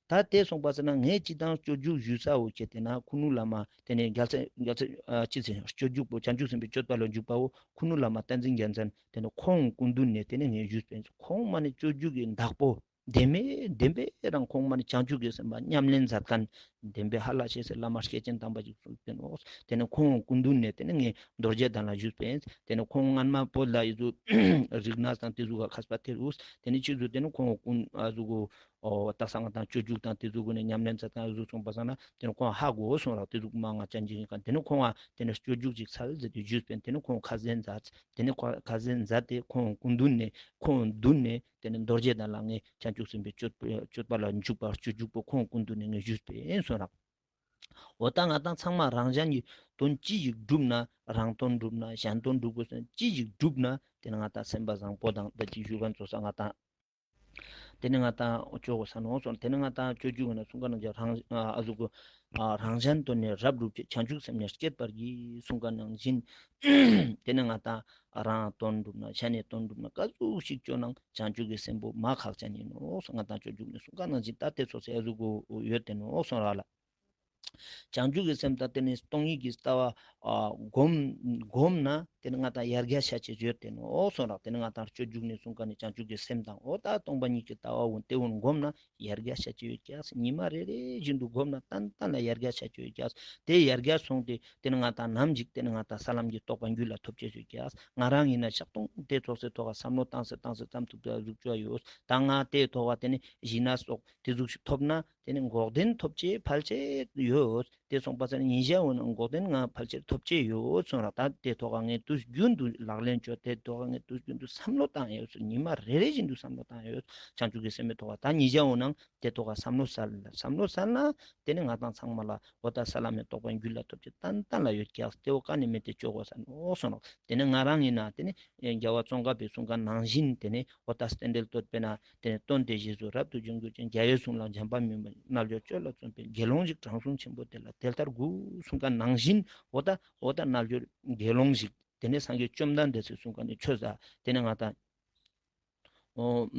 ད་ཏེ་སོང་པ་ཟེར་ན་ངས་སྤྱི་དང་སྤྱོད་འཇུག་ཞུས་ས་འོ་ཁྱེར་ཏེ་ན་ཁུ་ནུ་བླ་མ་ཏེ་ནེ་རྒྱལ་སྲས་རྒྱལ་སྲས་ཨ་ཅི་ཟེར་སྤྱོད་འཇུག་པོ་བྱང་ཆུབ་སེམས་དཔའི་སྤྱོད་པ་ལ་འཇུག་པ་འོ་ཁུ་ནུ་བླ་མ་བསྟན་འཛིན་རྒྱལ་མཚན་ཏེ་ནེ་ཁོང་སྐུ་མདུན་ནས་ཏེ་ནེ་ངས་ཞུས་པས་ཁོང་མ་ནེ་སྤྱོད་འཇུག་གི་བདག་པོ། བདེན་པའི་བདེན་པའི་རང་ཁོང་མ་ནེ་བྱང་ཆུབ་ཀྱི་སེམས་པ་ཉམས་ལེན་མཛད་མཁན་བདེན་པའི་ཧ་ལ་ཤེས་སི་བླ་མ་སྐྱེས་ཆེན་དམ་པ་ཞིག་གསུངས་ཏེ་ནོག། ཏེ་ནེ་ཁོང་སྐུ་མདུན་ནས་ཏེ་ནེ་ངས་རྡོ་རྗེ་གདན་ལ་ཞུས་པས། ཏེ་ནེ་ཁོང་སྔན་མ་བོད་ལ་ཡི་ཟུག་རིག་གནས་དང་ཏེ་ཟུག་ག་མཁས་པ་ཏེ་རུ་ཏེ་ནེ་ཅི་ཟུག་ཏེ་ནེ་ཁོང་སྐུ་ཨ་ཟུག་གོ་ཨོ་ད་སང་དང་སྤྱོད་འཇུག་དང་ཏེ་ཟུག་གོ་ནས་ཉམས་ལེན་མཛད་དང་ཟུག་གསུངས་པ་སང་ན་ཏེ་ནེ་ཁོང་ཧ་གོ་སོང་རག། ཏེ་ཟུག་མ་ང་ཅན་ཅིག་ཡིན་ཁན་ཏེ་ནེ་ཁོང་ཏེ་ནེ་སྤྱོད་འཇུག་ཅིག་འཚལ་ཟེར་ཏེ་ཞུས་པས། ཏེ་ནེ་ཁོང་ཁ་ཟས་མཛད། ཏེ་ནེ་ཁོ་ཁ་ཟས་མཛད་དེ་ཁོང་སྐུ་མདུན་ནས་ཁོང་མདུན་ནས་ཏེ་ནེ་རྡོ་རྗེ་གདན་ལ་ངས་བྱང་ཆུབ་སེམས་དཔའི་སྤྱོད་སྤྱོད་པ་ལ་འཇུག་པ་སྤྱོད་འཇུག་པོ་ཁོང་སྐུ་མདུན་ནས་ངས་ཞུས་པས་གསུངས་རག། འོ་ད་ང་ཏང་ཚང་མ་རང་གཞན་གྱི་དོན་ཅི་ཞིག་སྒྲུབ་ན་རང་དོན་སྒྲུབ་ན་གཞན་དོན་སྒྲུབ་དགོས་སོང་ཅི་ཞིག་སྒྲུབ་ན་ཏེ་ནེ་ང་ཏང་སེམས་པ་བཟང་པོ་དང་ད་ཅི་ཞུ་ཁན་ཙོགས་ས་ང་ཏང་ཏེ་ནེ་ང་ཏང་ཅོ་གོས་ས་ནོག་སོང་། ཏེ་ནེ་ང་ཏང་སྤྱོད་འཇུག་ན་གསུང་ཁན་ནང་བཞིན་རང་ཨ་ཟུག་གོ་ཨ་རང་གཞན་དོན་ནི་རབ་བསྒྲུབ་ཕྱིར། བྱང་ཆུབ་སེམས་ནི་བསྐྱེད་པར་བགྱི་གསུང་ཁན་ནང་བཞིན་ཏེ་ནེ་ང་ཏང་རང་དོན་སྒྲུབ་ན་གཞན་ནི་དོན་སྒྲུབ་ན་ག་ཟུག་ཞིག་ཅོ་ནའང་བྱང་ཆུབ་ཀྱི་སེམས་པོ་མ་ཁག་ཅན་ཡིན་ནོག་སོང་། ང་ཏང་སྤྱོད་འཇུག་ནི་གསུང་ཁན་ནང་བཞིན་ད་ཏེ་ཙོགས་སེ་ཨ་ཟུག་གོ་ཡོད་དེ་ནོག་སོང་རག་ལ། བྱང་ཆུབ་ཀྱི་སེམས་དང་ཏེ་ནེ་སྟོང་ཉིད་ཀྱི་ལྟ་བ་ཨ་སྒོམ་སྒོམ་ན་ཏེ་ནེ་ང་ཏང་ཡར་རྒྱས་ཤ་ཅེས་ཡོད་དེ་ནོག་སོང་རག། ཏེ་ནེ་ང་ཏང་སྤྱོད་འཇུག་ནི་གསུང་ཁན་ནི་བྱང་ཆུབ་ཀྱི་སེམས་དང་འོ་ད་སྟོང་པ་ཉིད་ཀྱི་ལྟ་བ་འོ་ཏེ་འོ་སྒོམ་ན་ཡར་རྒྱས་ཤ་ཅེས་ཡོད་ཀྱག། ཉི་མ་རེ་རེ་བཞིན་དུ་སྒོམ་ན་ཏན་ཏན་ལ་ཡར་རྒྱས་ཤ་ཅེས་ཡོད་ཀྱག། ཏེ་ཡར་རྒྱས་སོང་སྟེ་ཏེ་ནེ་ང་ཏང་ནམ་ཞིག་ཏེ་ནེ་ང་ཏང་ས་ལམ་གྱི་རྟོགས་པ་རྒྱུད་ལ་ཐོབ་ཅེས་ཡོད་ཀྱག། ང་རང་ཡིན་ན་ཤག་ཏོང་ཏེ་ཙོགས་སེ་ཐོག་ཁ་བསམ་བློ་བཏང་སེ་བཏང་སེ་ཙམ་ཐུབ་ཏེ་ཟུག་ཅོ་ཡོད། ད་ང་ཏེ་ཐོག་ཁ་ཏེ་ནེ་གཞི་ན་སོགས་ཏེ་ཟུག་ཞིག་ཐོབ་ན་ཏེ་ནེ་འགོག་བདེན་ཐོབ་ཅེས་ཕལ་ཆེར་ཡོད། ཏེ་སོང་པ་ས་ནི་ཉེ་ཞ་འོ་ན་འགོག་བདེན་ང་ཕལ་ཆེར་ཐོབ་ཅེས་ཡོད་སོང་རག། ད་ཏེ་ཐོག་ཁ་ངས་དུས་རྒྱུན་དུ་ལག་ལེན་ཅོས་ཏེ་ཐོག་ཁ་ངས་དུས་རྒྱུན་དུ་བསམ་བློ་བཏང་ཡོད་སོང་། ཉི་མ་རེ་རེ་བཞིན་དུ་བསམ་བློ་བཏང་ཡོད། བྱང་ཆུབ་ཀྱི་སེམས་མེད་ཐོག་ཁ་ད་ཉེ་ཞ་འོ་ན་ཏེ་ཐོག་ཁ་བསམ་བློ་སལ་བསམ་བློ་སལ་ན་ཏེ་ནེ་ང་ཏང་ཚང་མ་ལ་འོ་ད་ས་ལམ་མི་རྟོགས་པ་རྒྱུད་ལ་ཐོབ་ཅེས་ཏན་ཏན་ལ་ཡོད་ཀྱག། ཏེ་འོ་ཀ་ནེ་མེད་དེ་ཅོ་གོས་ས་ནོག་སོང་རག། ཏེ་ནེ་ང་རང་ཡིན་ན་ཏེ་ནེ་རྒྱལ་བ་ཙོང་ཁ་པའི་གསུང་ཁན་ནང་བཞིན་ཏེ་ནེ་འོ་ད་རྟེན་འབྲེལ་བསྟོད་པའི་ན་ཏེ་ནེ་སྟོན་ཏེ་རྗེས་སུ་རབ་ཏུ་འབྱུང་གྱུར་ཅིང་། རྒྱལ་བའི་གསུང་ལ་འཇམ་པ་མིན་པར། རྣལ་འབྱོར་སྤྱོད་ལ་བརྩོན་པའི། དགེ་སློང་ཞིག་དྲང་སྲོང་ཆེན་པོ་དེ་ལ་དེ་ལྟར་གུས། གསུང་ཁན་ནང་བཞིན་འོ་ད་འོ་ད་རྣལ་འབྱོར་དགེ་སློང་ཞིག་ཏེ་ནེ་སངས་རྒྱས་བཅོམ་ལྡན་འདས་སི་གསུང་ཁན་ནི་ཆོས་ས་ཏེ་ནེ་ང་ཏང་ཨོ་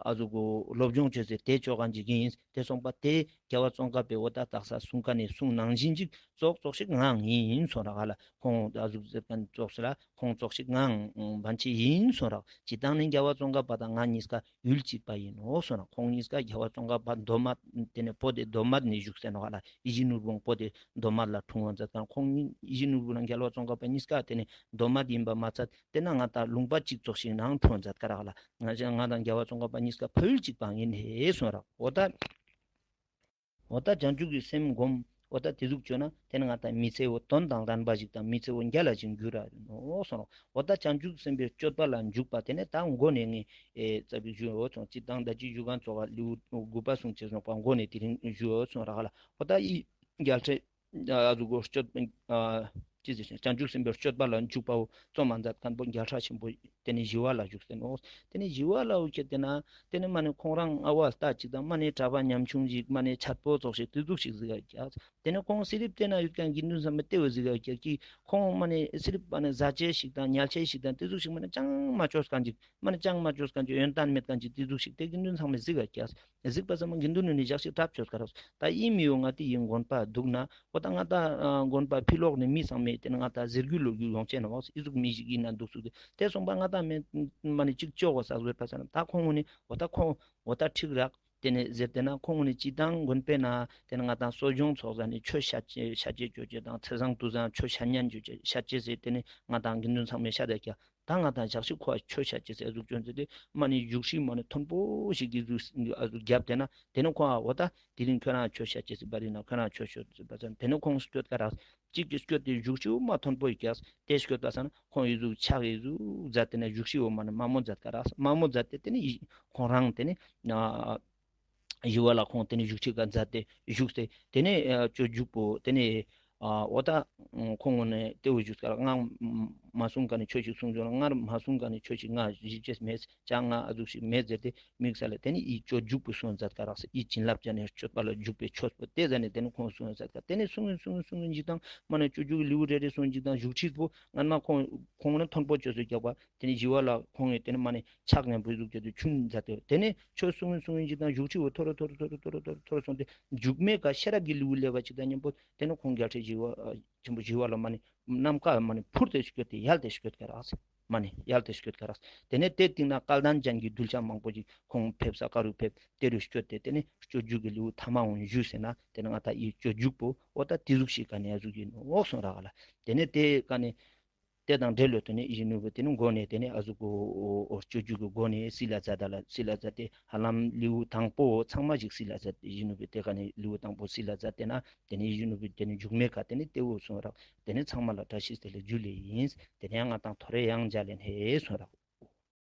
ཨ་ཟུག་གོ་སློབ་སྦྱོང་ཅོས་སེ་ཏེ་ཅོ་ཁན་ཅིག་ཡིན། ཏེ་སོང་པ་ཏེ་རྒྱལ་བ་ཙོང་ཁ་པའི་འོ་ད་དག་ས་གསུང་ཁན་ནི་གསུང་ནང་བཞིན་ཅིག་ཙོགས་ཙོགས་ཤིག་ངའང་ཡིན་སོང་རག་ལ། ཁོང་ཨ་ཟུག་ཟེར་ཁན་ཙོགས་སེ་ལ་ཁོང་ཙོགས་ཤིག་ངའང་བན་ཆེ་ཡིན་སོང་རག། སྤྱིར་བཏང་ནི་རྒྱལ་བ་ཙོང་ཁ་པ་དང་ང་གཉིས་ཀ་ཡུལ་གཅིག་པ་ཡིན་ནོག་སོང་རག། ཁོང་གཉིས་ཀ་རྒྱལ་བ་ཙོང་ཁ་པ་མདོ་སྨད་ཏེ་ནེ་བོད་དི་མདོ་སྨད་ནེ་བཞུགས་སེ་ནོག་ལ། ཡིད་བཞིན་ནོར་བུའང་བོད་དི་མདོ་སྨད་ལ་འཁྲུངས་པ་མཛད་ཁན། ཁོང་གཉིས་ཡིད་བཞིན་ནོར་བུ་དང་རྒྱལ་བ་ཙོང་ཁ་པ་གཉིས་ཀ་ཏེ་ནེ་མདོ་སྨད་ཡིན་པ་མ་ཚད་ཏེ་ནེ་ང་ཏང་ལུང་པ་གཅིག་ཙོགས་ཤིག་ནང་འཁྲུངས་མཛད་ཀ་རག་ལ། ང་ང་དང་རྒྱལ་བ་ཙོང་ཁ་པ་གཉིས་ཀ་ཕ་ཡུལ་གཅིག་པ་ཡིན་ཧེ་སོང་རག། འོ་ད་འོ་ད་བྱང་ཆུབ་ཀྱི་སེམས་སྒོམ་འོ་ད་ཏེ་ཟུག་ཅོས་ན་ཏེ་ནེ་ང་ཏང་མི་ཚེ་བོ་དོན་དང་ལྡན་པ་ཞིག་དང་མི་ཚེ་བོ་རྒྱལ་ལ་ཞིག་འགྱུར་ར་ནོག་སོང་རག། འོ་ད་བྱང་ཆུབ་སེམས་དཔའི་སྤྱོད་པ་ལ་འཇུག་པ་ཏེ་ནེ་ད་མགོ་ནེ་ངས་ཨེ་ཙ་པིག་ཞུ་འོ་སོང་། སྤྱིར་བཏང་ད་ཅི་ཞུ་ཁན་ཙོགས་ལེའུ་དགུ་པ་གསུངས་ཅེས་སོང་པ་མགོ་ནེ་ཏེ་རིང་ཞུ་འོ་སོང་རག་ལ། འོ་ད་ཡི་རྒྱལ་སྲས་ཨ་ཟུག་གོ་སྤྱོད་ཨ་ཅི་ཟེར་བྱང་ཆུབ་སེམས་དཔའི་སྤྱོད་པ་ལ་འཇུག་པའོ་གཙོ་མ་མཛད་ཁན་པོ་རྒྱལ་སྲས་ཆེན་པོ་ཏེ་ནེ་ཞི་བ་ལྷ་བཞུགས་སེ་ནོག། ཏེ་ནེ་ཞི་བ་ལྷ་འོ་ཁྱེར་ཏེ་ན་ཏེ་ནེ་མ་ནེ་ཁོང་རང་ཨ་བ་ལྟ་ཅིག་དང་མ་ནེ་གྲྭ་པ་ཉམ་ཆུང་ཞིག་མ་ནེ་ཆད་པོ་ཙོགས་ཤིག་ཏེ་ཟུག་ཞིག་གཟིགས་ཀྱག། ཏེ་ནེ་ཁོང་སི་རིབ་ཏེ་ན་ཡོད་ཁན་དགེ་འདུན་ཚང་མས་ཏེ་བོ་གཟིགས་ཀྱག་ཀི་ཁོང་མ་ནེ་སི་རིབ་མ་ནེ་ཟ་ཅེས་ཤིག་དང་ཉལ་ཅེས་ཤིག་དང་ཏེ་ཟུག་ཞིག་མ་ནེ་ཅང་མ་ཅོས་ཁན་ཅིག་མ་ནེ་ཅང་མ་ཅོས་ཁན་ཅིག་ཡོན་ཏན་མེད་ཁན་ཅིག་ཏེ་ཟུག་ཞིག་ཏེ་དགེ་འདུན་ཚང་མས་གཟིགས་ཀྱག། གཟིགས་པ་ཙམ་དགེ་འདུན་ནི་ནི་ཞག་ཞིག་གྲབས་ཅོས་ཀ་རག། ད་ཡིན་མི་ཡོང་ང་ཏི་ཡིན་དགོན་པ་འདུག་ན་འོ་ད་ང་ད་དགོན་པ་ཕི་ལོག་ནི་མི་ཚང་མས་ཏེ་ནེ་ང་ད་ཟེར་རྒྱུ་ལོ་རྒྱུ་ཡོང་ཅེས་ན་བག་ཨི་ཟུག་མི་ཞིག་ཡིན་ན་འདུག་སུ་ཏེ་སོང་པ་ང་ད་མེད་མ་ནེ་ཅིག་ཅོ་གོས་ས་ཟེར་པ་ས་ན་ད་ཁོང་ནི་འོ་ད་ཁོང་འོ་ད་ཁྲིག་རག། ཏེ་ནེ་ཟེར་ཏེ་ན་ཁོང་ངི་སྤྱིར་བཏང་དགོན་པའི་ནང་ཏེ་ནེ་ང་དང་གསོ་སྦྱོང་ཚོགས་ས་ནེ་ཆོས་ཤད་ཅེས་ཅོ་ཅེས་དང་ཚེས་བཟང་དུས་བཟང་ཆོས་ཤད་ཉན་ཅོ་ཅེས་ཤད་ཅེས་ཟེར་ཏེ་ནེ་ང་དང་དགེ་འདུན་ཚང་མས་ཤད་ད་ཀྱག། ད་ང་དང་ཞག་ཅིག་ཁོ་ཆོས་ཤད་ཅེས་ཟེར་ཨ་ཟུག་ཅོ་ཟེར་ཏེ་མ་ནེ་བཞུགས་ཤིག་མ་ནེ་མཐོན་པོ་ཞིག་གི་ཟུག་ཨ་ཟུག་རྒྱབ་ཏེ་ན་ཏེ་ནེ་ཁོང་ཨ་འོ་ད་དེ་རིང་ཁྱོད་རང་ཆོས་ཤད་ཅེས་ཟེར་བ་རིང་ན་ཁྱོད་རང་ཆོས་ཤོད་ཟེར་བ་ཙང་ཏེ་ནེ་ཁོང་སྐྱོད་ཀ་རག་ཅིག་གི་སྐྱོད་དེ་བཞུགས་ཤིག་མ་མཐོན་པོ་ཡི་ཀྱག་ཏེ་སྐྱོད་པ་སང་ཁོང་ཨི་ཟུག་ཕྱག་ཨི་ཟུག་མཛད་དེ་ན་བཞུགས་ཤིག་འོ་མ་ནེ་མ་མོ་མཛད་ཀ་རག་མ་མོ་མཛད་དེ་ཏེ་ནེ་ཁོང་རང་ཏེ་ནེ་ཨ་ཞི་བ་ལྷ་ཁོང་ཏེ་ནེ་བཞུགས་ཤིག་ག་མཛད་དེ་བཞུགས་ཏེ་ཏེ་ནེ་ཨ་སྤྱོད་འཇུག་པོ་ཏེ་ནེ་ཨ་འོ་ད་ཁོང་ངོ་ནེ་ཏེ་བོ་བཞུགས་ཀ་རག་ང་མ་གསུང་ཀ་ནེ་ཆོས་ཤིག་གསུང་བྱུང་ན་ང་མ་གསུང་ཀ་ནེ་ཆོས་ཤིག་ང་ཞིབ་ཅེས་མེད་ཅང་ང་ཨ་ཟུག་ཤིག་མེད་ཟེར་ཏེ་དམིགས་བསལ་ལ་ཏེ་ནེ་ཨི་སྤྱོད་འཇུག་པོ་གསུང་མཛད་ཀ་རག་ས་ཨི་བྱིན་རླབས་ཅན་ནི་སྤྱོད་པ་ལ་འཇུག་པའི་ཆོས་པོ་ཏེ་ཟ་ནེ་ཏེ་ནེ་ཁོང་གསུང་མཛད་ཀ་ཏེ་ནེ་གསུང་ངིན་གསུང་ངིན་གསུང་ངིན་ཅིག་དང་མ་ནེ་སྤྱོད་འཇུག་གི་ལེའུ་རེ་རེ་གསུང་ཅིག་དང་བཞུགས་ཁྲིད་པོ་སྔན་མ་ཁོང་ཁོང་ནི་མཐོན་པོ་ཅོས་སུ་རྒྱག་པ། ཏེ་ནེ་ཞི་བ་ལྷ་ཁོང་ངི་ཏེ་ནེ་མ་ནེ་ཕྱག་ནེ་བུ་ཟུག་ཅོས་ཏེ་ཆུན་མཛད་དེ་ཏེ་ནེ་ཆོས་གསུང་ངིན་གསུང་ངིན་ཅིག་དང་བཞུགས་ཁྲིད་པོ་ཐོ་རེ་ཐོ་རེ་ཐོ་རེ་ཐོ་རེ་སོང་སྟེ་མཇུག་མའི་ཀ་ཤེས་རབ་ཀྱི་ལེའུ་ལེབ་བ་ཅིག་དང་མཉམ་པོ་ཏེ་ནེ་ཁོང་རྒྱལ་སྲས་ཞི་བ་ཆེན་པོ་ཞི་བ་ལྷ་མ་ནེ་ནམ་མཁའ་མ་ནེ་འཕུར་ཏེ་སྐྱོད་དེ་ཡལ་ཏེ་སྐྱོད་ཀ་རག་ས། མ་ནེ་ཡལ་ཏེ་སྐྱོད་ཀ་རག་ས། ཏེ་ནེ་ཏེ་སྟིང་ནེ་སྐལ་ལྡན་ཅན་གྱི་གདུལ་བྱ་མང་པོ་ཅིག་ཁོང་ཕེབས་ས་ཀ་རུ་ཕེབས་ཏེ་རུ་སྐྱོད་དེ་ཏེ་ནེ་སྤྱོད་འཇུག་གི་ལེའུ་ཐ་མ་འོང་ཞུས་ཟེར་ན་ཏེ་ནེ་ང་ད་ཨི་སྤྱོད་འཇུག་པོ་འོ་ད་ཏེ་ཟུག་ཤིག་ཀ་ནེ་ཨ་ཟུག་གི་ནོག་གསུངས་རག་ལ། ཏེ་ནེ་ཏེ་ཀ་ནེ་ཏེ་དང་འབྲེལ་ལོ་ཏེ་ནེ་ཨི་ཞི་ནུ་བོ་ཏེ་ནེ་མགོ་ནེ་ཏེ་ནེ་ཨ་ཟུག་གོ་འོ་སྤྱོད་འཇུག་གི་མགོ་ནེ་སིལ་ལ་མཛད་ད་ལ་སིལ་ལ་མཛད་དེ་ཧ་ལམ་ལེའུ་དང་པོ་ཚང་མ་ཞིག་སིལ་ལ་མཛད་དེ་ཨི་ཞི་ནུ་བོ་ཏེ་ཀ་ནེ་ལེའུ་དང་པོ་སིལ་ལ་མཛད་དེ་ན་ཏེ་ནེ་ཨི་ཞི་ནུ་བོ་ཏེ་ནེ་མཇུག་མའི་ཀ་ཏེ་ནེ་ཏེ་བོ་གསུངས་རག་ཏེ་ནེ་ཚང་མ་ལ་བཀྲ་ཤིས་བདེ་ལེགས་ཇུ་ལེ་ཨིན། ཏེ་ནེ་ཡང་ང་དང་ཐོ་རེ་ཡང་མཇལ་ལེན་ཧེ་གསུངས་རག